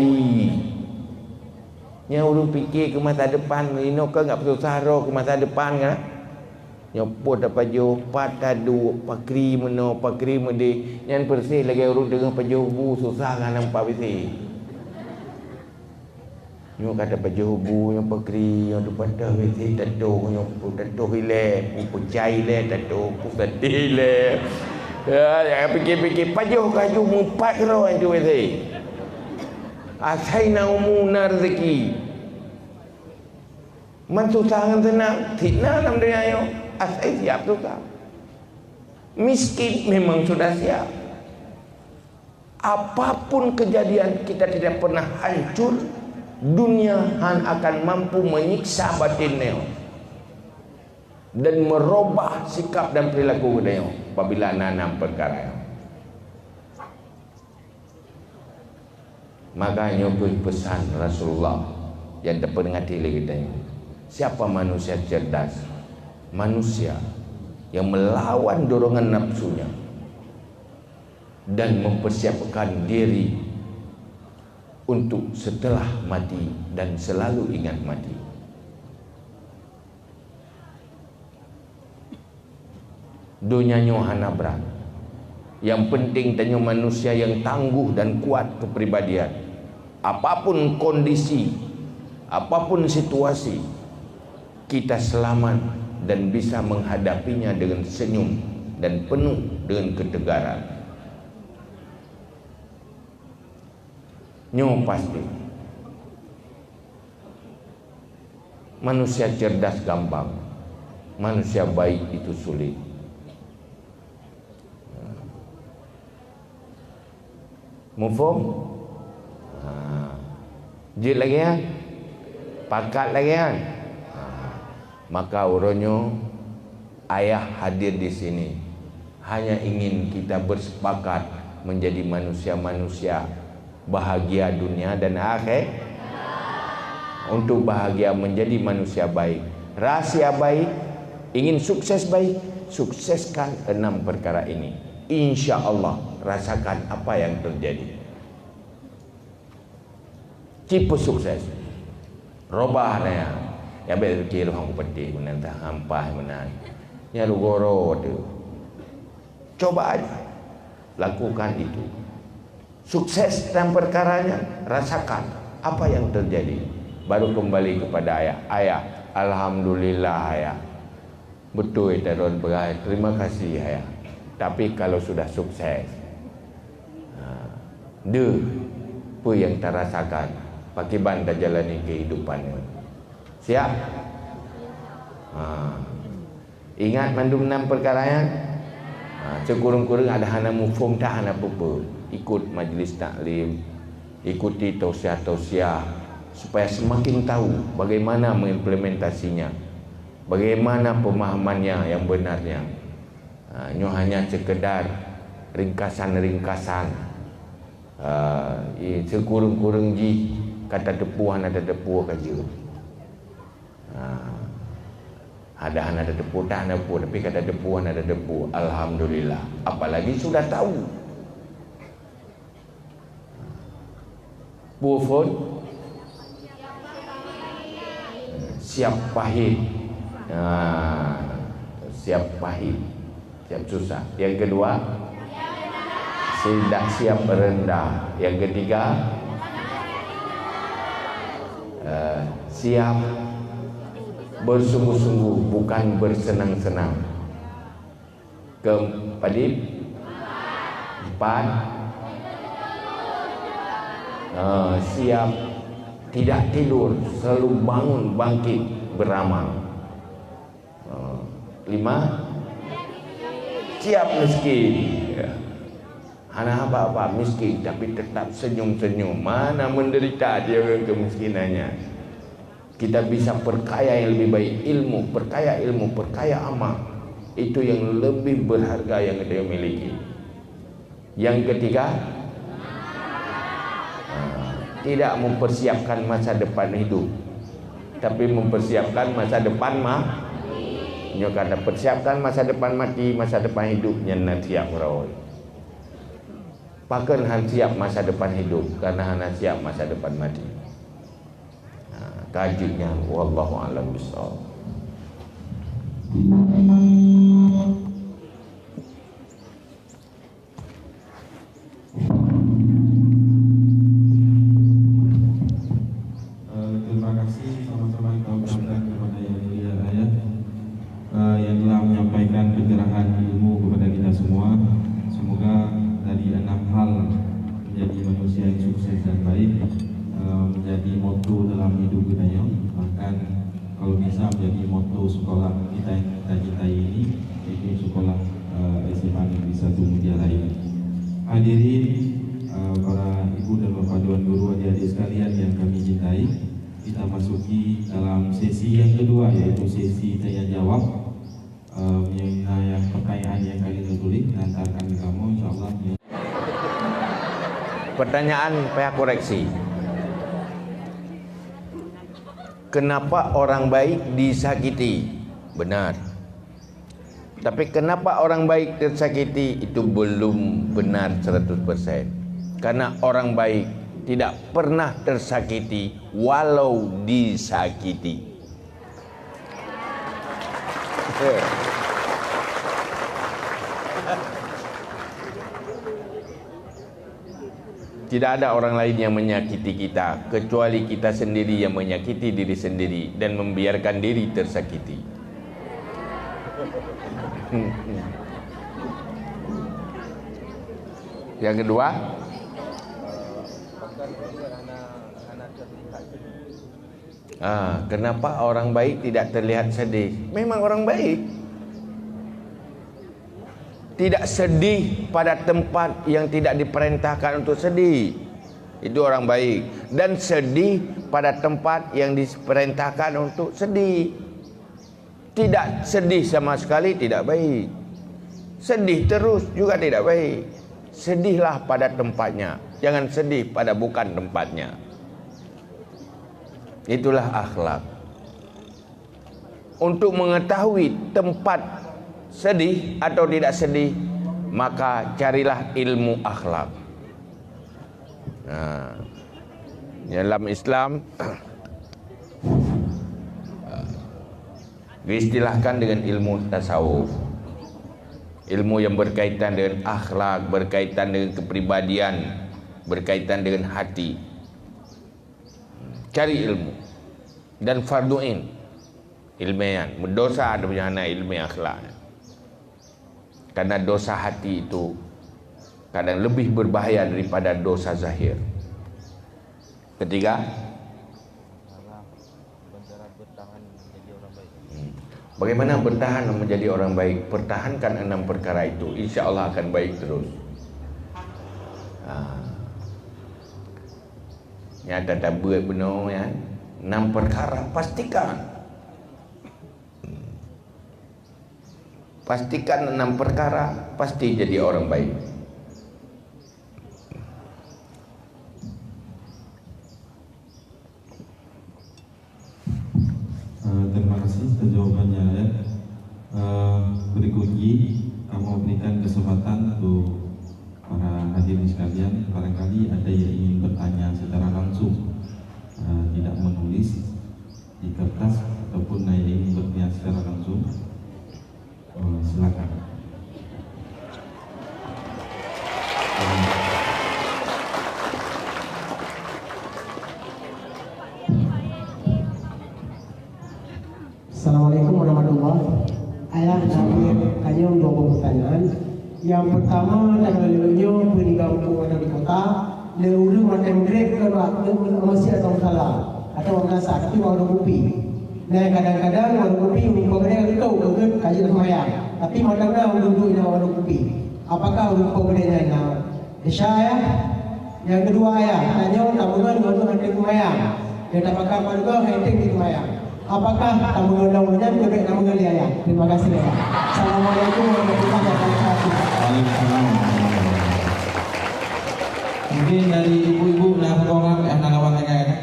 Nyan ureuëng pike keu masa depan, inoe ka nggak peususah droe keu masa depan kan? Nyoe pun tapajoh, pat taduek, pakri meunoe, pakri meudeh. Nyan persis lagée ureuëng teungoh pajoh bu, susah ngon nampak bisi. Nyoe ka tapajoh bu, nyoe pakri, nyoe teupat teuh bisi, tatoh, nyoe pun tatoh ilée, pun peucai ilée, tatoh, pun sadeh ilée. Ya, ya, pike-pike, pajoh ka ju mupat keudroe nyan tu bisi. Asai na umu na rezeki. Man susah ngon seunang, fitnah lam donya nyoe, asai siap susah. Miskin memang sudah siap. Apapun kejadian, kita tidak pernah hancur. Dunia hana akan mampu menyiksa batin nyoe dan merubah sikap dan perilaku geutanyoe apabila na nam perkara nyoe. Maka nyoe kheueh peusan Rasulullah nyang taperingati lé geutanyoe. Siapa manusia cerdas? Manusia yang melawan dorongan nafsunya dan mempersiapkan diri untuk setelah mati dan selalu ingat mati. Donya nyoe hana brat. Yang penting tanyoe manusia yang tangguh dan kuat kepribadian. Apapun kondisi, apapun situasi, kita selamat dan bisa menghadapinya dengan senyum dan penuh dengan ketegaran. Nyoe pasti. Manusia cerdas gampang, manusia baik itu sulit. Muphom? Ha. Jeuet lagée nyan? Pakat lagée nyan? Ha. Maka uroe nyoe ayah hadir di sini hanya ingin kita bersepakat menjadi manusia-manusia bahagia dunia dan akhé-, untuk bahagia menjadi manusia baik. Rahsia baik, ingin sukses baik, sukseskan enam perkara ini. Insya Allah, rasakan apa yang terjadi. Ci peusukses. Robah na ya. Ya, bék pikir hong peutih meunan, hampa meunan. Nya rugoe-roe tu. Coba aja. Lakukan itu. Sukses dalam perkaranya, rasakan apa yang terjadi. Baru kembali kepada ayah. Ayah, alhamdulillah, ayah. Beutôi, Teron peugah, "Terima kasih, Ayah." Tapi kalau sudah sukses, ha, deuh peue nyang tarasakan pakiban tajalani keuhidupan nyoe. Siap? Ha. Ingat mandum nam peukara nyan? Ha, sikureueng-kureueng ada hana muphom, tak hana peue-peue. Ikut majlis taklim, ikuti tausiah-tausiah supaya semakin tahu bagaimana mengimplementasinya. Bagaimana pemahamannya yang benarnya? Ha, nyoe hanya sekedar ringkasan-ringkasan. Ha, i-, sikureueng-kureueng jih ka tateupeue hana tateupeue ka jeuet. Ha, ada hana tateupeue, tak hana peue, tapi ka tateupeue hana tateupeue. Alhamdulillah. Apalagi sudah tahu. Peue phon? Siap pahit. Nah, siap pahit. Siap susah. Yang kedua, tidak siap rendah. Yang ketiga, eh, siap bersungguh-sungguh, bukan bersenang-senang. Keempat, empat. Ah, siap Tidak tidur, selalu bangun bangkit beramal. Ha, lima, siap miskin. Ya. Hana haba-haba miskin, tapi tetap senyum-senyum. Mana menderita dia orang kemiskinannya. Kita bisa perkaya yang lebih baik, ilmu, perkaya ilmu, perkaya amal. Itu yang lebih berharga yang kita miliki. Yang ketiga, ah, tidak mempersiapkan masa depan hidup, tapi mempersiapkan masa depan ma-, nyoe kana persiapkan masa depan mati, masa depan hidup nyan na siap meurawa. Pakon han siap masa depan hidup, karena hana siap masa depan mati. Nah, ka jeuet nyan, wallahu a'lam bishawab. Eh, terima kasih sama-sama kita ucapkan kepada Yang Mulia Ayah, eh, yang telah menyampaikan pencerahan ilmu kepada kita semua. Semoga dari enam hal menjadi manusia yang sukses dan baik, eh, menjadi moto dalam hidup kita nyoe. Bahkan kalau bisa menjadi moto sekolah kita yang kita cintai ini, yaitu sekolah, eh, S M A Negeri Satu Mutia Lain. Hadirin, eh, para ibu dan bapak dewan guru, adik-adik sekalian yang kami cintai, kita masuki dalam sesi yang kedua, yaitu sesi tanya jawab. Eh, mengenai pertanyaan yang kalian tulis, nanti akan kamu, insyaallah. Pertanyaan payah koreksi. Kenapa orang baik disakiti? Benar. Tapi kenapa orang baik tersakiti? Itu belum benar seratus persen. Karena orang baik tidak pernah tersakiti walau disakiti. Tidak ada orang lain yang menyakiti kita, kecuali kita sendiri yang menyakiti diri sendiri dan membiarkan diri tersakiti. Yang kedua, ah, kenapa orang baik tidak terlihat sedih? Memang orang baik. Tidak sedih pada tempat yang tidak diperintahkan untuk sedih. Itu orang baik. Dan sedih pada tempat yang diperintahkan untuk sedih. Tidak sedih sama sekali tidak baik. Sedih terus juga tidak baik. Sedihlah pada tempatnya. Jangan sedih pada bukan tempatnya. Itulah akhlak. Untuk mengetahui tempat sedih atau tidak sedih, maka carilah ilmu akhlak. Nah, dalam Islam diistilahkan dengan ilmu tasawuf. Ilmu yang berkaitan dengan akhlak, berkaitan dengan kepribadian, berkaitan dengan hati. Cari ilmu. Dan fardu ain. Ilmu nyan. Dosa ada punya hana ilmu akhlak. Karena dosa hati itu kadang lebih berbahaya daripada dosa zahir. Ketiga, hmm, bagaimana bertahan menjadi orang baik? Pertahankan enam perkara itu, insya Allah akan baik terus. Ha. Nyata tabuet bunoe nyan, enam perkara pastikan. Pastikan enam perkara, pasti jadi orang baik. Eh, terima kasih atas jawabannya, ya. Eh, berikut lagi, kamu berikan kesempatan untuk para hadirin sekalian, barangkali ada yang ingin bertanya secara langsung, eh, tidak menulis di kertas ataupun ada yang ingin bertanya secara langsung. Eh, silakan. Assalamualaikum warahmatullahi. Ayah, kami tanya dua buah pertanyaan. Yang pertama, tanggal lima Jun, di kampung atau di kota, Lé ureueng watèe meugreb kon bak meuseujid atau musala, atau bak meunasah, tapi bak warong kupi. Nah, kadang-kadang warong kupi ureueng po keudè ka geutôp, ka geuet, ka jeuet seumayang. Tapi mantong na ureueng duek di warong kupi. Apakah ureueng po keudè nyan na desya, ya? Nyang keudua, ya, tanyoe tameungon ureueng watèe seumayang. Dia tapakak manugoe hai teng di seumayang. Apakah tameungon lom nyan keu bèk tameungon lé ayah? Terima kasih, ayah. Assalamualaikum warahmatullahi wabarakatuh. Waalaikumsalam warahmatullahi wabarakatuh. Mungkin dari ibu-ibu na satu orang yang na lawan lagèe nyan.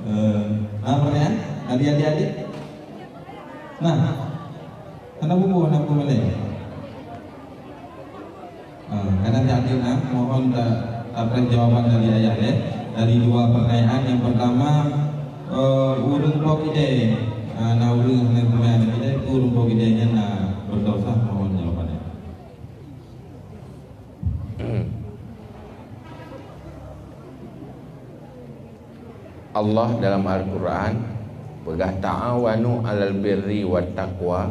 Eh, na pertanyaan dari adik-adik? Nah, kenapa bukan aku melek? Ah, kadang yakin, ah, mohon ta-, tapreh jawaban dari ayah, eh. Dari dua pertanyaan, yang pertama, eh, ureueng po keudè, ah, na ureueng hana seumayang keudè, ureueng po keudè nyan na berdosa, mohon jawabannya. Allah dalam Al-Quran peugah, "Ta'awanu 'alal birri wat taqwa,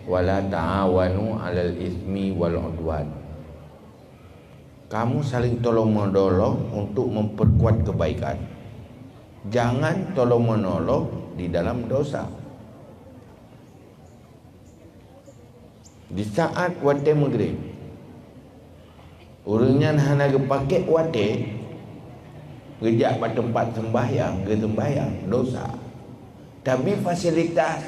wa la ta'awanu 'alal itsmi wal 'udwan." Kamu saling tolong-menolong untuk memperkuat kebaikan. Jangan tolong-menolong di dalam dosa. Di saat watèe meugreb, ureueng nyan hana geupakèk watèe, geujak bak teumpat seumbahyang, geuseumbahyang, dosa. Tapi fasilitas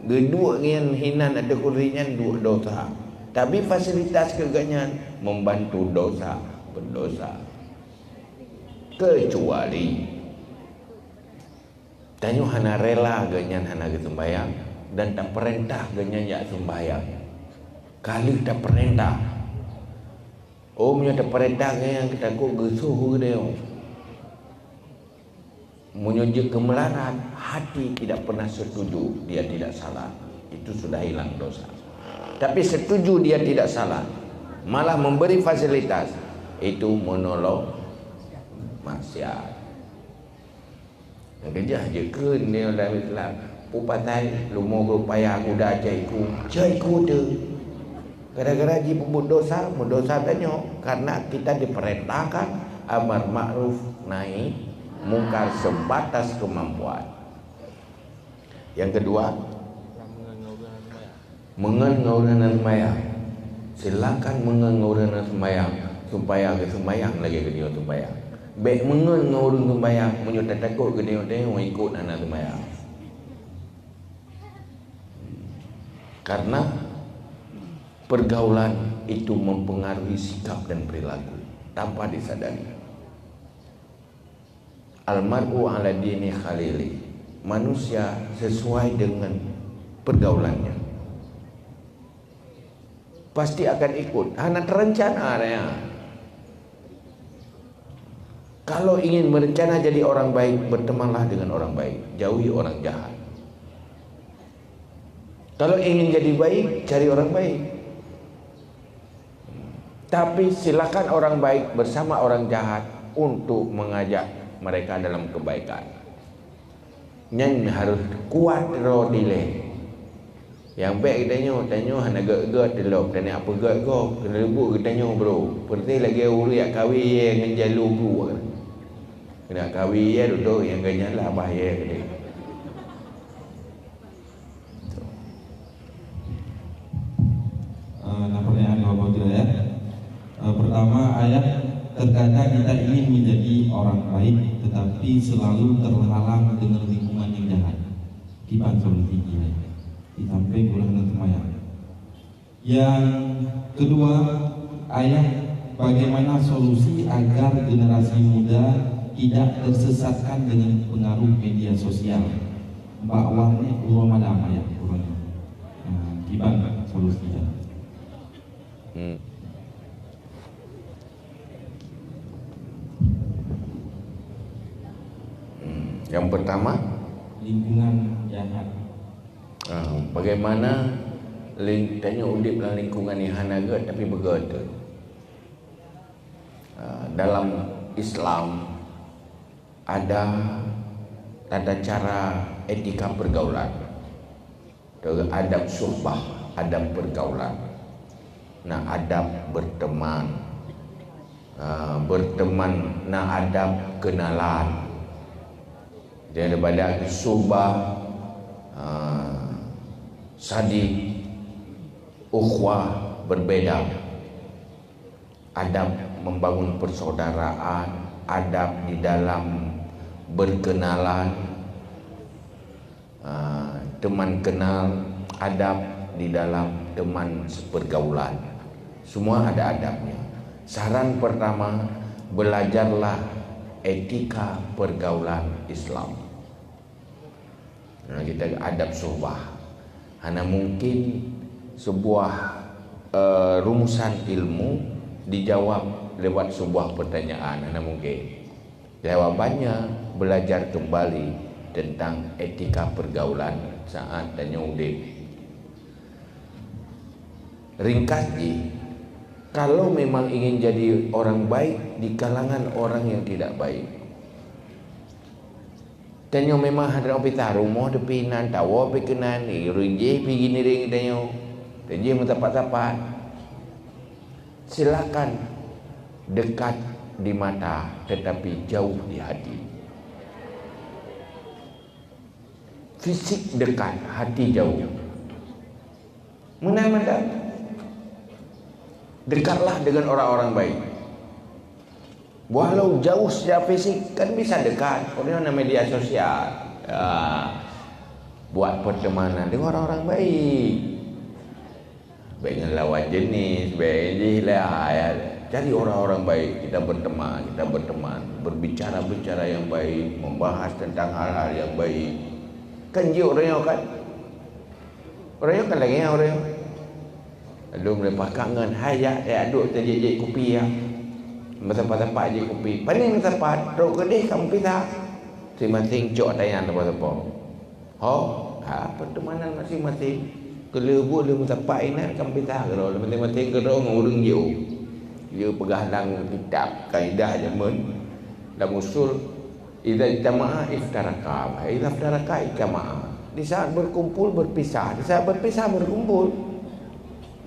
geuduek ngon hinan ateueh kursi nyan duek dosa. Tapi fasilitas keu geuhnyan membantu dosa, berdosa. Kecuali tanyoe hana rela geuhnyan hana geuseumbahyang dan tapeurintah geuhnyan jak seumbahyang. Ka lheueh tapeurintah. Oh, meunyoe tapeurintah geuhnyan takot geusoh geutanyoe. Meunyoe jeuet keu meularat, hati tidak pernah setuju dia tidak salah. Itu sudah hilang dosa. Tapi setuju dia tidak salah, malah memberi fasilitas, itu menolong maksiat. Nyang keujah jikheun nyoe dalam Islam, peue pasai leumo geupaya kuda caiku, caiku teuh. Gara-gara jipeubuet dosa, meudosa tanyoe, karena kita diperintahkan amar ma'ruf nahi mungkar sebatas kemampuan. Yang kedua, meungon ngon ureueng hana seumayang. Silakan meungon ngon ureueng hana seumayang, supaya geuseumayang lagèe geutanyoe seumayang. Bèk meungon ngon ureueng seumayang, meunyoe tatakot geutanyoe-tanyoe ikot hana seumayang. Karena pergaulan itu mempengaruhi sikap dan perilaku tanpa disadari. Al-mar'u 'ala dini khalili. Manusia sesuai dengan pergaulannya. Pasti akan ikut. Hana terencana dah, ya. Kalau ingin merencana jadi orang baik, bertemanlah dengan orang baik, jauhi orang jahat. Kalau ingin jadi baik, cari orang baik. Tapi silakan orang baik bersama orang jahat untuk mengajak mereka dalam kebaikan. Nyan harôh kuat droe dilèe. Nyang bèk geutanyoe, tanyoe hana gèt-gèt lom, dan nyang peugèt gob, keuneuk leubuet geutanyoe, bro. Peureuté lagèe ureueng jak kawé yèe ngon jaloe gru. Keuneuk kawé yèe dudoe nyang geuh nyan lah bah yèe geude. Eh, na pertanyaan dua buah tu, ya. Eh, pertama, ayah, terkadang kita ingin menjadi orang baik, tetapi selalu terhalang dengan lingkungan yang jahat. Kiban solusi jih, di samping ulah ngon seumayang. Yang kedua, ayah, bagaimana solusi agar generasi muda tidak tersesatkan dengan pengaruh media sosial? Bak warnet uroe malam, ayah, uroe nyoe. Nah, kiban solusi jih. Hmm. Hmm. Yang pertama, lingkungan jahat. Ah, bagaimana ling-, tanyoe udép lam lingkungan nyang hana gèt tapi beugèt? Ah, dalam Islam ada tata cara etika pergaulan. Ada adab suhbah, adab pergaulan. Nah, adab berteman. Ah, berteman na adab kenalan. Daripada suhbah, ah, sadiq, ukhuwah berbeda. Adab membangun persaudaraan, adab di dalam berkenalan, ah, teman kenal, adab di dalam teman sepergaulan. Semua ada adabnya. Saran pertama, belajarlah etika pergaulan Islam. Nah, kita adab suhbah. Hana mungkin sebuah, eh, rumusan ilmu dijawab lewat sebuah pertanyaan. Hana mungkin. Jawabannya belajar kembali tentang etika pergaulan saat tanyoe udeb. Ringkas jih, kalau memang ingin jadi orang baik di kalangan orang yang tidak baik, tanyoe memang hana pisah rumoh teupih nan, tawoe pih keunan, ureueng jéh pih giniring tanyoe, tanyoe meusapat-sapat. Silakan dekat di mata, tetapi jauh di hati. Fisik dekat, hati jauh. Meunan mantong. Dekatlah dengan orang-orang baik. Walau jauh secara fisik, kan bisa dekat. Karena na media sosial. Ya. Buat pertemanan dengan orang-orang baik. Baik dengan lawan jenis, baik jih lah, ya. Cari orang-orang baik, kita berteman, kita berteman, berbicara-bicara yang baik, membahas tentang hal-hal yang baik. Kan jih orang nyoe kan? Orang nyoe kan lagèe nyan orang nyoe. Lalu meuleupah kangen, hai jak, jak duek tajék-jék kupi ya. Meusapat-sapat jék kupi. Pané meusapat, trok keudeh ka meupisah. Masing-masing cok ata nyan sapo-sapo. Ho, ha, pertemanan masing-masing. Keu lheueh buet lheueh meusapat inan ka meupisah keudroe, masing-masing keudroe ngon ureueng jiôh. Lheueh peugah lam kitab kaidah jameun, lam usul, "Idza ijtama'a iftaraqa, wa idza iftaraqa ijtama'a." Di saat berkumpul berpisah, di saat berpisah berkumpul.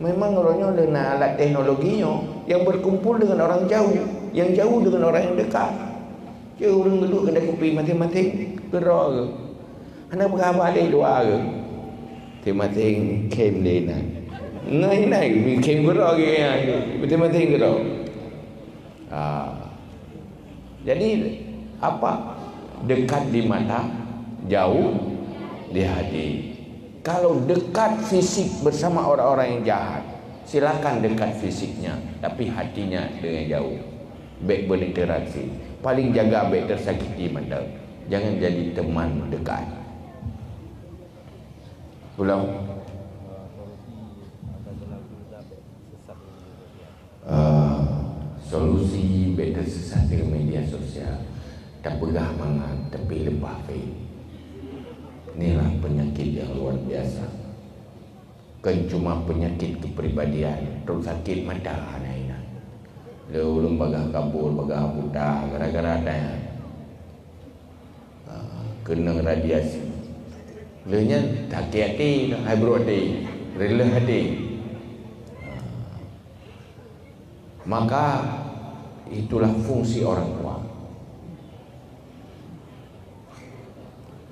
Memang uroe nyoe lé na alat teknologi nyoe yang berkumpul dengan orang jauh, yang jauh dengan orang yang dekat. Cit ureueng geuduek keunan kupi masing-masing keudroe geuh. Hana peugah haba lé dua geuh. Masing-masing khém lé inan. Ngon inan khém keudroe geuh, masing-masing keudroe. Ah. Jadi, apa? Dekat di mata, jauh di hati. Kalau dekat fisik bersama orang-orang yang jahat, silakan dekat fisiknya, tapi hatinya dengan jauh. Bèk berinteraksi. Paling jaga bèk tersakiti mantong. Jangan jadi teman dekat. Ulang. Ah, solusi bèk teusesat deungon media sosial. Tapeugah mangat, tapi leupah faith. Inilah penyakit yang luar biasa. Kon cuma penyakit kepribadian, trok sakét mata hana inan. Lé ulôn bagaih kabur, bagaih buta, gara-gara ata nyan. Ha, keunong radiasi. Lheueh nyan, sakét até, hai brok até, reuloh até. Ha. Maka, itulah fungsi orang tua.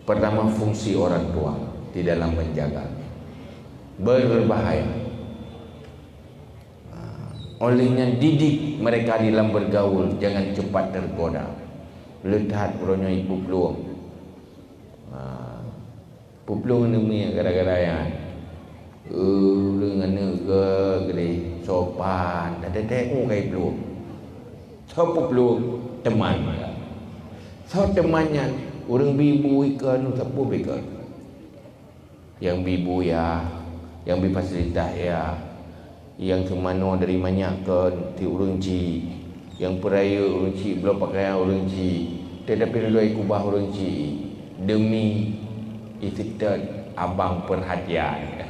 Pertama, fungsi orang tua di dalam menjaga. Berbahaya. Ha, oleh nyan didik mereka di dalam bergaul, jangan cepat tergoda. Le that uroe nyoe ipuplueng. Ha, puplueng aneuk miet gara-gara nyan. Eh, ureueng aneuk geuh geude sopan, dak teutek mu kai plueng. Soe puplueng? Teman. Soe teman nyan? Ureueng bi bu ikon, sapeue bikon. Nyang bi bu ya, nyang bi fasilitas ya, nyang seumanoe dari manyak kon ti ureueng chik, nyang peurayeuk ureueng chik, bloe pakaian ureueng chik, teudapi luloi kubah ureueng chik, demi iseutôt abang peurhatian.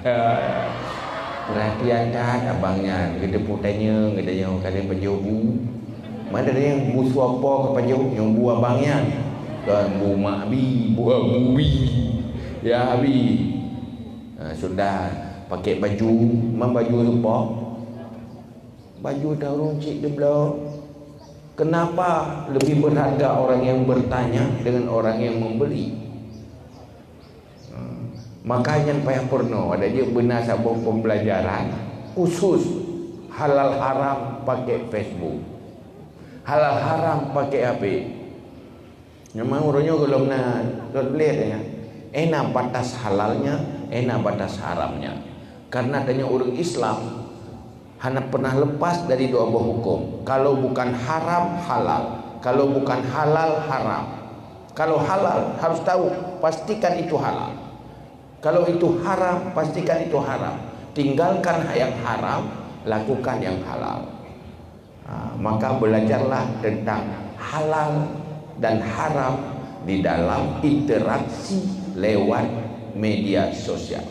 Peurhatian that abang nyan, geuteupeue tanyong, geutanyong ka lheueh pajoh bu. Mana ada nyang bu soe po ka pajoh, nyang bu abang nyan. Kan bu mak bi, bu abu bi. Ya bi. Ha, sudah pakai baju, man baju rupa. Baju dah ureueng chik dibloe. Kenapa lebih berharga orang yang bertanya dengan orang yang membeli? Hmm. Maka nyan payah peurunoe, ada jeuet beuna saboh pembelajaran khusus halal haram pakai Facebook. Halal haram pakai H P. Memang uroe nyoe gohlom na rot bleh ya. Ena batas halalnya, ena batas haramnya. Karena tanyoe ureuëng Islam hana pernah lepas dari dua boh hukum. Kalau bukan haram, halal. Kalau bukan halal, haram. Kalau halal, harus tahu, pastikan itu halal. Kalau itu haram, pastikan itu haram. Tinggalkan yang haram, lakukan yang halal. Ha, maka belajarlah tentang halal dan haram di dalam interaksi lewat media sosial.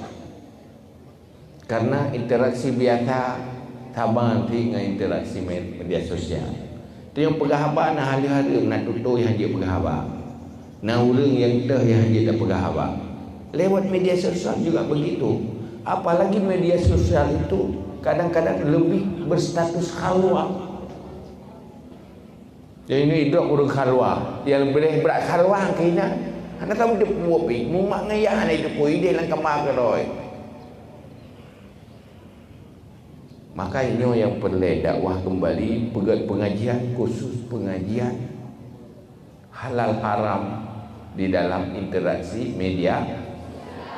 Karena interaksi biasa sama nanti dengan interaksi me-, media sosial. Tanyoe peugah haba na hareuem-hareuem, na tutoe nyang jeuet peugah haba. Na ureuëng nyang teuh nyang jeuet tapeugah haba. Lewat media sosial juga begitu. Apalagi media sosial itu kadang-kadang lebih berstatus khalwah. Jadi ini idrop ureuëng khalwah. Nyang leubeh brat khalwah keunan. Hana tahu teupeue pih, mumat ngon yah hana teupeue, ideh lam kama keudroe. Maka nyoe nyang peureulée dakwah keumbali, peugét pengajian, khusus pengajian halal haram di dalam interaksi media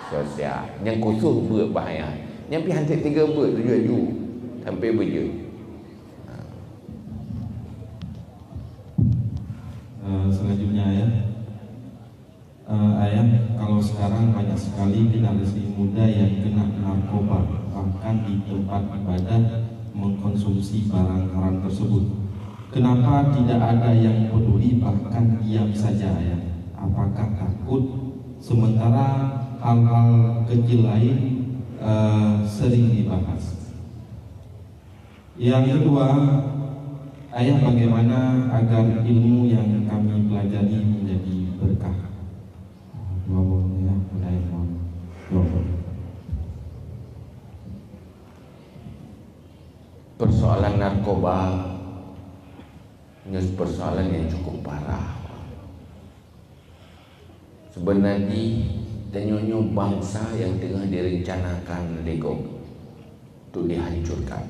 sosial. Nyang khusus beuet bahaya. Nyang pih hana tiga beuet tujuh aju sampai beujeuet. Eh, selanjutnya ya. Eh, ayah, kalau sekarang banyak sekali generasi muda yang kena narkoba, bahkan di tempat ibadah mengkonsumsi barang haram tersebut. Kenapa tidak ada yang peduli, bahkan diam saja, ayah? Apakah takut? Sementara hal-hal kecil lain eh, sering dibahas. Yang kedua, ayah, bagaimana agar ilmu yang kami pelajari menjadi berkah? Dua boh ya, mulai dua boh. Persoalan narkoba ini persoalan yang cukup parah. Sebenarnya tanyoe nyoe bansa nyang teungoh direncanakan lé gob untuk dihancurkan.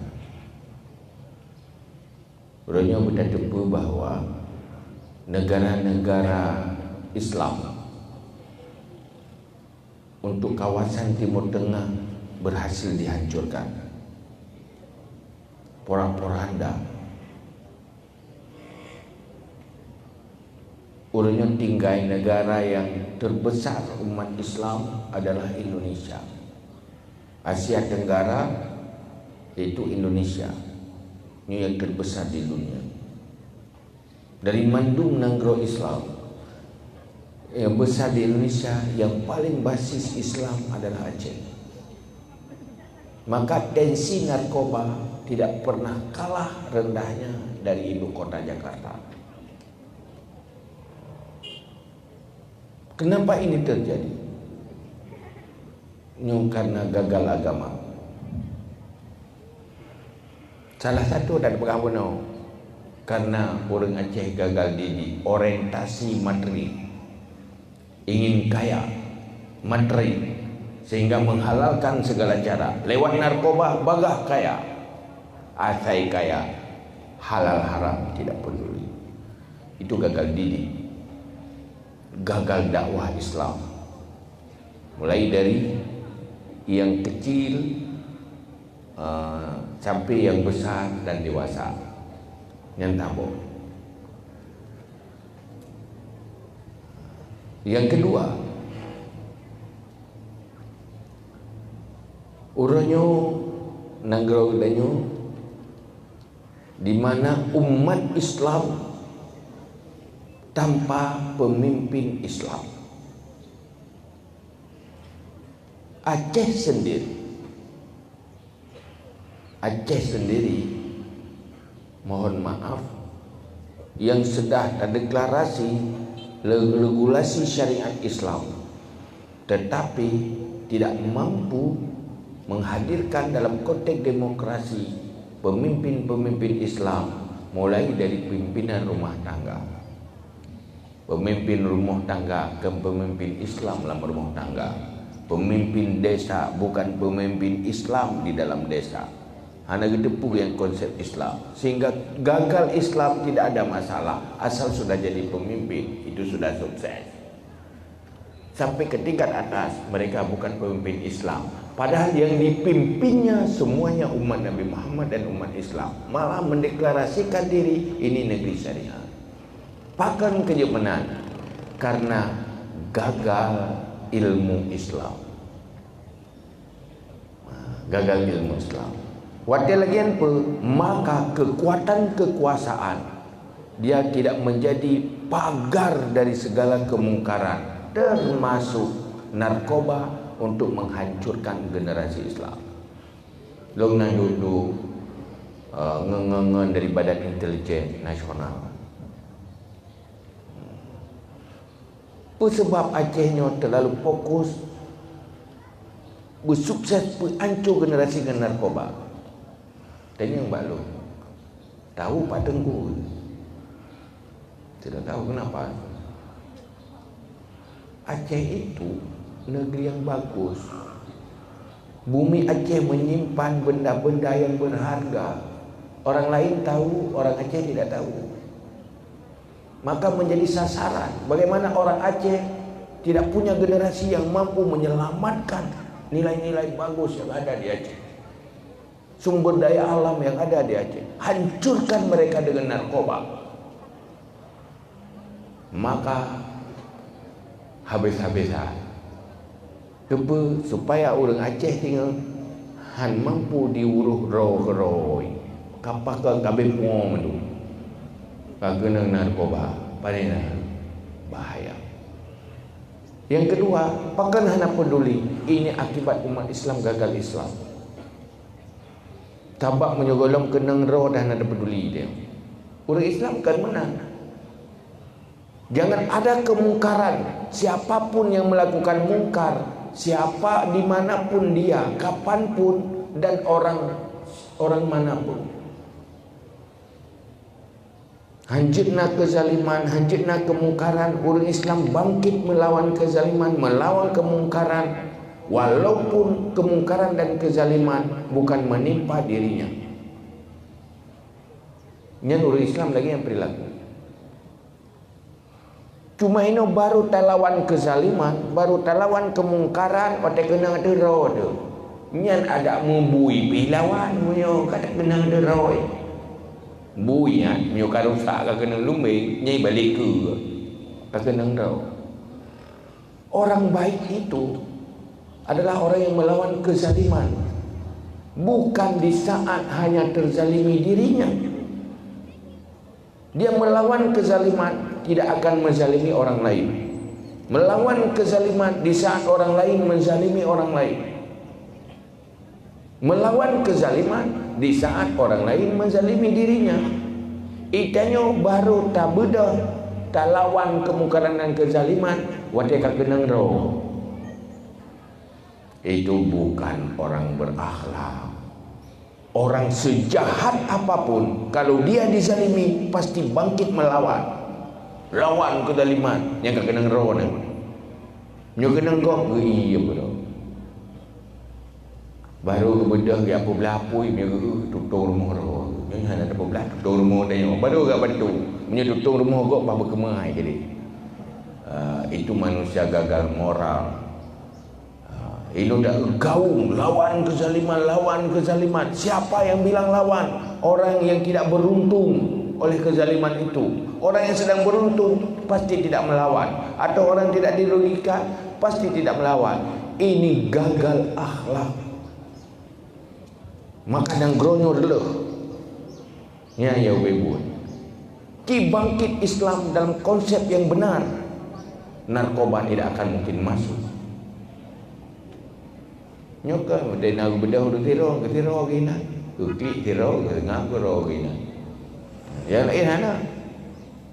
Uroe nyoe beutateupeue bahwa negara-negara Islam untuk kawasan Timur Tengah berhasil dihancurkan. Porak-poranda. Uroe nyoe tinggai negara yang terbesar umat Islam adalah Indonesia. Asia Tenggara, yaitu Indonesia, nyoe yang terbesar di dunia. Dari mandum nanggroe Islam yang besar di Indonesia, yang paling basis Islam adalah Aceh. Maka tensi narkoba tidak pernah kalah rendahnya dari ibu kota Jakarta. Kenapa ini terjadi? Nyoe karena gagal agama. Salah satu dan peugah bunoe karena ureuëng Aceh gagal didik, orientasi materi, ingin kaya, materi, sehingga menghalalkan segala cara lewat narkoba bagah kaya, asai kaya, halal haram tidak peduli. Itu gagal didik, gagal dakwah Islam. Mulai dari yang kecil uh, sampai yang besar dan dewasa. Nyan tabok. Yang kedua, uroe nyoe nanggroe geutanyoe di mana umat Islam tanpa pemimpin Islam. Aceh sendiri, Aceh sendiri, mohon maaf, yang sudah terdeklarasi regulasi syariat Islam, tetapi tidak mampu menghadirkan dalam konteks demokrasi pemimpin-pemimpin Islam Mulai dari pimpinan rumah tangga. Pemimpin rumah tangga kon pemimpin Islam lam rumah tangga. Pemimpin desa bukan pemimpin Islam di dalam desa. Hana geuteupeue nyang konsep Islam. Sehingga gagal Islam tidak ada masalah. Asal sudah jadi pemimpin, itu sudah sukses. Sampai ke tingkat atas, mereka bukan pemimpin Islam. Padahal yang dipimpinnya semuanya umat Nabi Muhammad dan umat Islam. Malah mendeklarasikan diri, ini negeri syariat. Pakon keu jeuet meunan? Karena gagal ilmu Islam. Gagal ilmu Islam. Watée lagée nyan peuh, maka kekuatan kekuasaan dia tidak menjadi pagar dari segala kemungkaran, termasuk narkoba, untuk menghancurkan generasi Islam. Lôn na duek-duek, eh, ngon-ngon dari Badan Intelijen Nasional. Peue sabab Aceh nyoe teulalu fokus beusukses peuancô generasi ngon narkoba? Tanyong bak lôn, tahu Pak Teungku? Tidak tahu kenapa. Aceh itu negeri yang bagus. Bumi Aceh menyimpan benda-benda yang berharga. Orang lain tahu, orang Aceh tidak tahu. Maka menjadi sasaran. Bagaimana orang Aceh tidak punya generasi yang mampu menyelamatkan nilai-nilai bagus yang ada di Aceh. Sumber daya alam yang ada di Aceh. Hancurkan mereka dengan narkoba. Maka habis-habisan. Teupeu supaya ureuëng Aceh singoh han mampu diuroh droe keudroe. Kapah ka kabeh puoe mandum. Ka keunong narkoba, pane na bahaya. Yang kedua, pakon hana peduli? Ini akibat umat Islam gagal Islam. Sabab meunyoe gohlom keunong droe dan hana peduli dia. Ureuëng Islam kan meunan. Jangan ada kemungkaran. Siapapun yang melakukan mungkar, siapa dimanapun dia, kapanpun dan orang orang manapun. Hanjeuet na keuzaliman, hanjeuet na keumungkaran, ureuëng Islam bangkit meulawan keuzaliman, meulawan keumungkaran, walaupun keumungkaran dan keuzaliman bukan menimpa dirinya. Nyan ureuëng Islam lagée nyan peurilaku. Cuma inoe baru talawan keuzaliman, baru talawan keumungkaran, watée keunong ateueh droe teuh. Nyan adak meubui pih lawan, meunyoe ka takeunong ateueh droe. Bui nyan, meunyoe ka rusak ka keunong lumbeng, nyai balek keue, ka keunong droe. Orang baik itu adalah orang yang melawan kezaliman, bukan di saat hanya terzalimi dirinya. Dia melawan kezaliman, tidak akan menzalimi orang lain. Melawan kezaliman di saat orang lain menzalimi orang lain. Melawan kezaliman di saat orang lain menzalimi dirinya. Itanyoe baru tabeudôh talawan keumungkaran dan kezaliman watée ka keunong droe. Itu bukan orang berakhlak. Orang sejahat apapun, kalau dia dizalimi, pasti bangkit melawan. Lawan kezaliman nyang ka keunong droe nyan. Nyoe keunong gob geu-ie beudôh. Baru geubeudôh geujak peublah apui, meunyoe geu-, tutong rumoh droe. Nyoe hana tapeublah, tutong rumoh tanyoe. Baru geubantu. Meunyoe tutong rumoh gob bah beukeumeung hai jadi. Ah, itu manusia gagal moral. Ha, inoe dak gaung lawan kezaliman, lawan kezaliman. Siapa yang bilang lawan? Orang yang tidak beruntung oleh kezaliman itu. Orang yang sedang beruntung pasti tidak melawan. Atau orang tidak dirugikan pasti tidak melawan. Ini gagal akhlak. Maka nyang groe nyoe reuloh. Nyan nyang ubé buet. Kibangkit Islam dalam konsep yang benar, narkoba tidak akan mungkin masuk. Nyoe kan dena geubeudôh ureuëng sidroe, keu sidroe geuh inan. Keu klik sidroe, keu teungoh sidroe geuh inan. Nyang laén hana.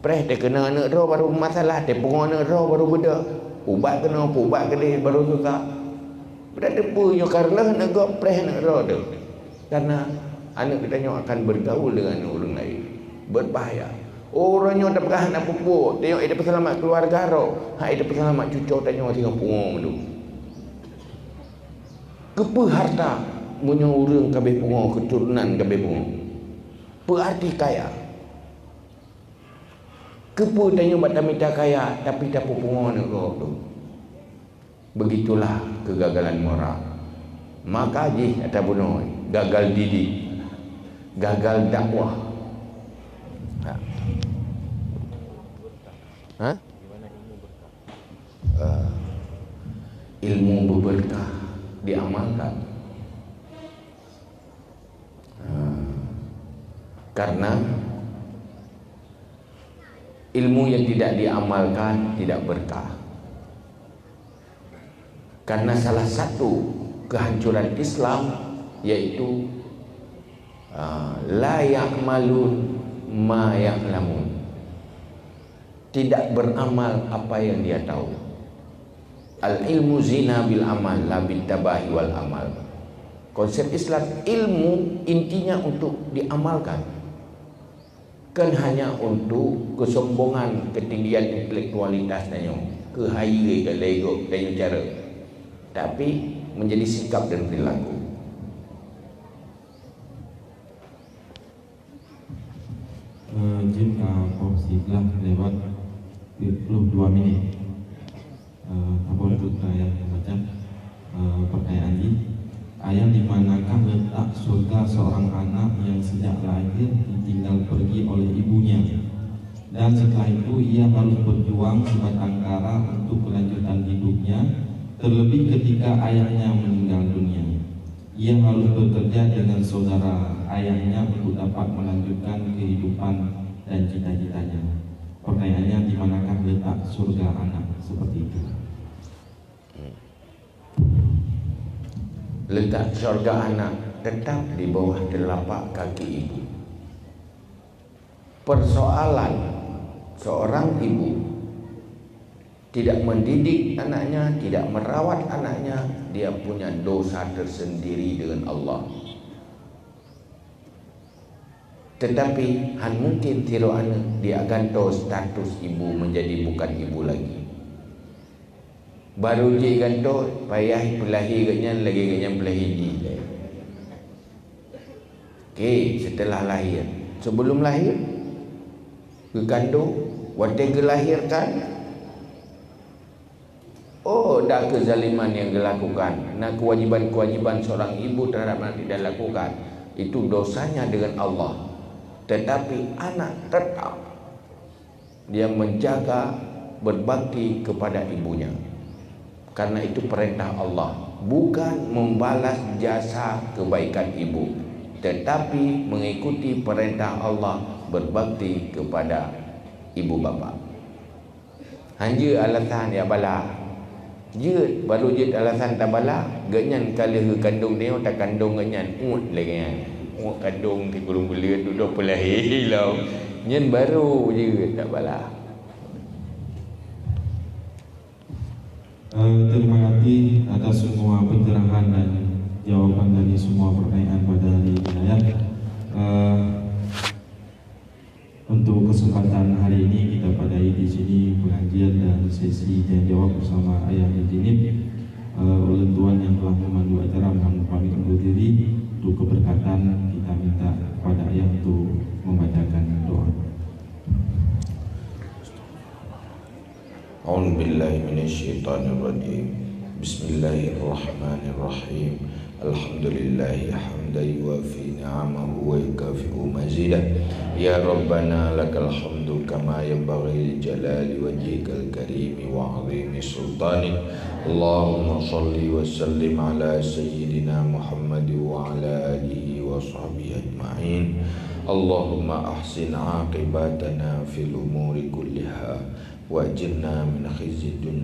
Preh teukeunong aneuëk droe baru masalah, teupeungoh aneuëk droe baru beudôh. Ubat keunoe, ubat keudeh baru susah. Beudateupeue nyoe ka reuloh aneuëk gob preh aneuëk droe teuh. Karena aneuëk geutanyoe akan bergaul dengan ureuëng laén. Berbahaya. Uroe nyoe tapeugah hana peupuek, tanyoe ida peuseulamat keuluwarga droe, hai ida peuseulamat cucoe tanyoe singoh pungo mandum. Keupeue harta meunyoe ureuëng ka abéh pungo, keuturonan ka abéh pungo? Peu arti kaya? Keupeue tanyoe bak tamita kaya, tapi tapeupungo aneuk gob tu? Begitulah kegagalan moral. Maka jih ata bunoe, gagal didik, gagal dakwah. Ha. Ha? Eh, ilmu berberkah diamalkan. Ha. Karena ilmu yang tidak diamalkan tidak berkah. Karena salah satu kehancuran Islam yaitu, ah, la ya'malun ma ya'lamun. Tidak beramal apa yang dia tahu. Al ilmu zina bil amal, la bit tabahi wal amal. Konsep Islam, ilmu intinya untuk diamalkan. Kan hanya untuk kesombongan, ketinggian intelektualitas tanyoe, keuhai keu lego tanyoe cara, tapi menjadi sikap dan perilaku. Eh, jeuet ka poh siblaih lewat tiga puluh dua minit. Eh, apa untuk ayah membaca, eh, pertanyaan ini? Ayah, di manakah letak surga seorang anak yang sejak lahir ditinggal pergi oleh ibunya? Dan setelah itu ia harus berjuang sebatang kara untuk kelanjutan hidupnya, terlebih ketika ayahnya meninggal dunia. Ia harus bekerja dengan saudara ayahnya untuk dapat melanjutkan kehidupan dan cita-citanya. Pertanyaannya, di manakah letak surga anak seperti itu? Letak syurga anak tetap di bawah telapak kaki ibu. Persoalan seorang ibu tidak mendidik anaknya, tidak merawat anaknya, dia punya dosa tersendiri dengan Allah. Tetapi han mungkin sidroe aneuk dia gantoe status ibu menjadi bukan ibu lagi. Baru jih gantoe payah peulahé geuhnyan lagée geuhnyan peulahé jih lé. Oke, setelah lahir. Sebelum lahir, geukandong, watée geulahirkan, oh, ada kezaliman yang dilakukan. Nah, kewajiban-kewajiban seorang ibu terhadap anak tidak dilakukan. Itu dosanya dengan Allah. Tetapi anak tetap dia menjaga, berbakti kepada ibunya. Karena itu perintah Allah, bukan membalas jasa kebaikan ibu, tetapi mengikuti perintah Allah, berbakti kepada ibu bapa. Hanjeuet alasan jak bala. Jeuet, baru jeuet alasan tabala, geuhnyan ka lheueh geukandong tanyoe, takandong geuhnyan, uet lagée nyan. Uet kandong sikureueng buleuen dudoe peulahé lom. Nyan baru jeuet tabala. Eh, terima kasih atas semua pencerahan dan jawaban dari semua pertanyaan pada hari ini, Ayah. Eh, Untuk kesempatan hari ini kita padahi di sini pengajian dan sesi tanya jawab bersama Ayah Idinip. Eh, ulun tuan yang telah memandu acara mohon pamit undur diri. Untuk keberkatan kita minta kepada Ayah untuk membacakan doa. أعوذ بالله من الشيطان الرجيم. بسم الله الرحمن الرحيم. الحمد لله حمدا يوافي نعمه ويكافئ مزيده. يا ربنا لك الحمد كما ينبغي لجلال وجهك الكريم وعظيم سلطانك. اللهم صل وسلم على سيدنا محمد وعلى آله وصحبه أجمعين. اللهم أحسن عاقبتنا في الأمور كلها وأجرنا من خزي الدنيا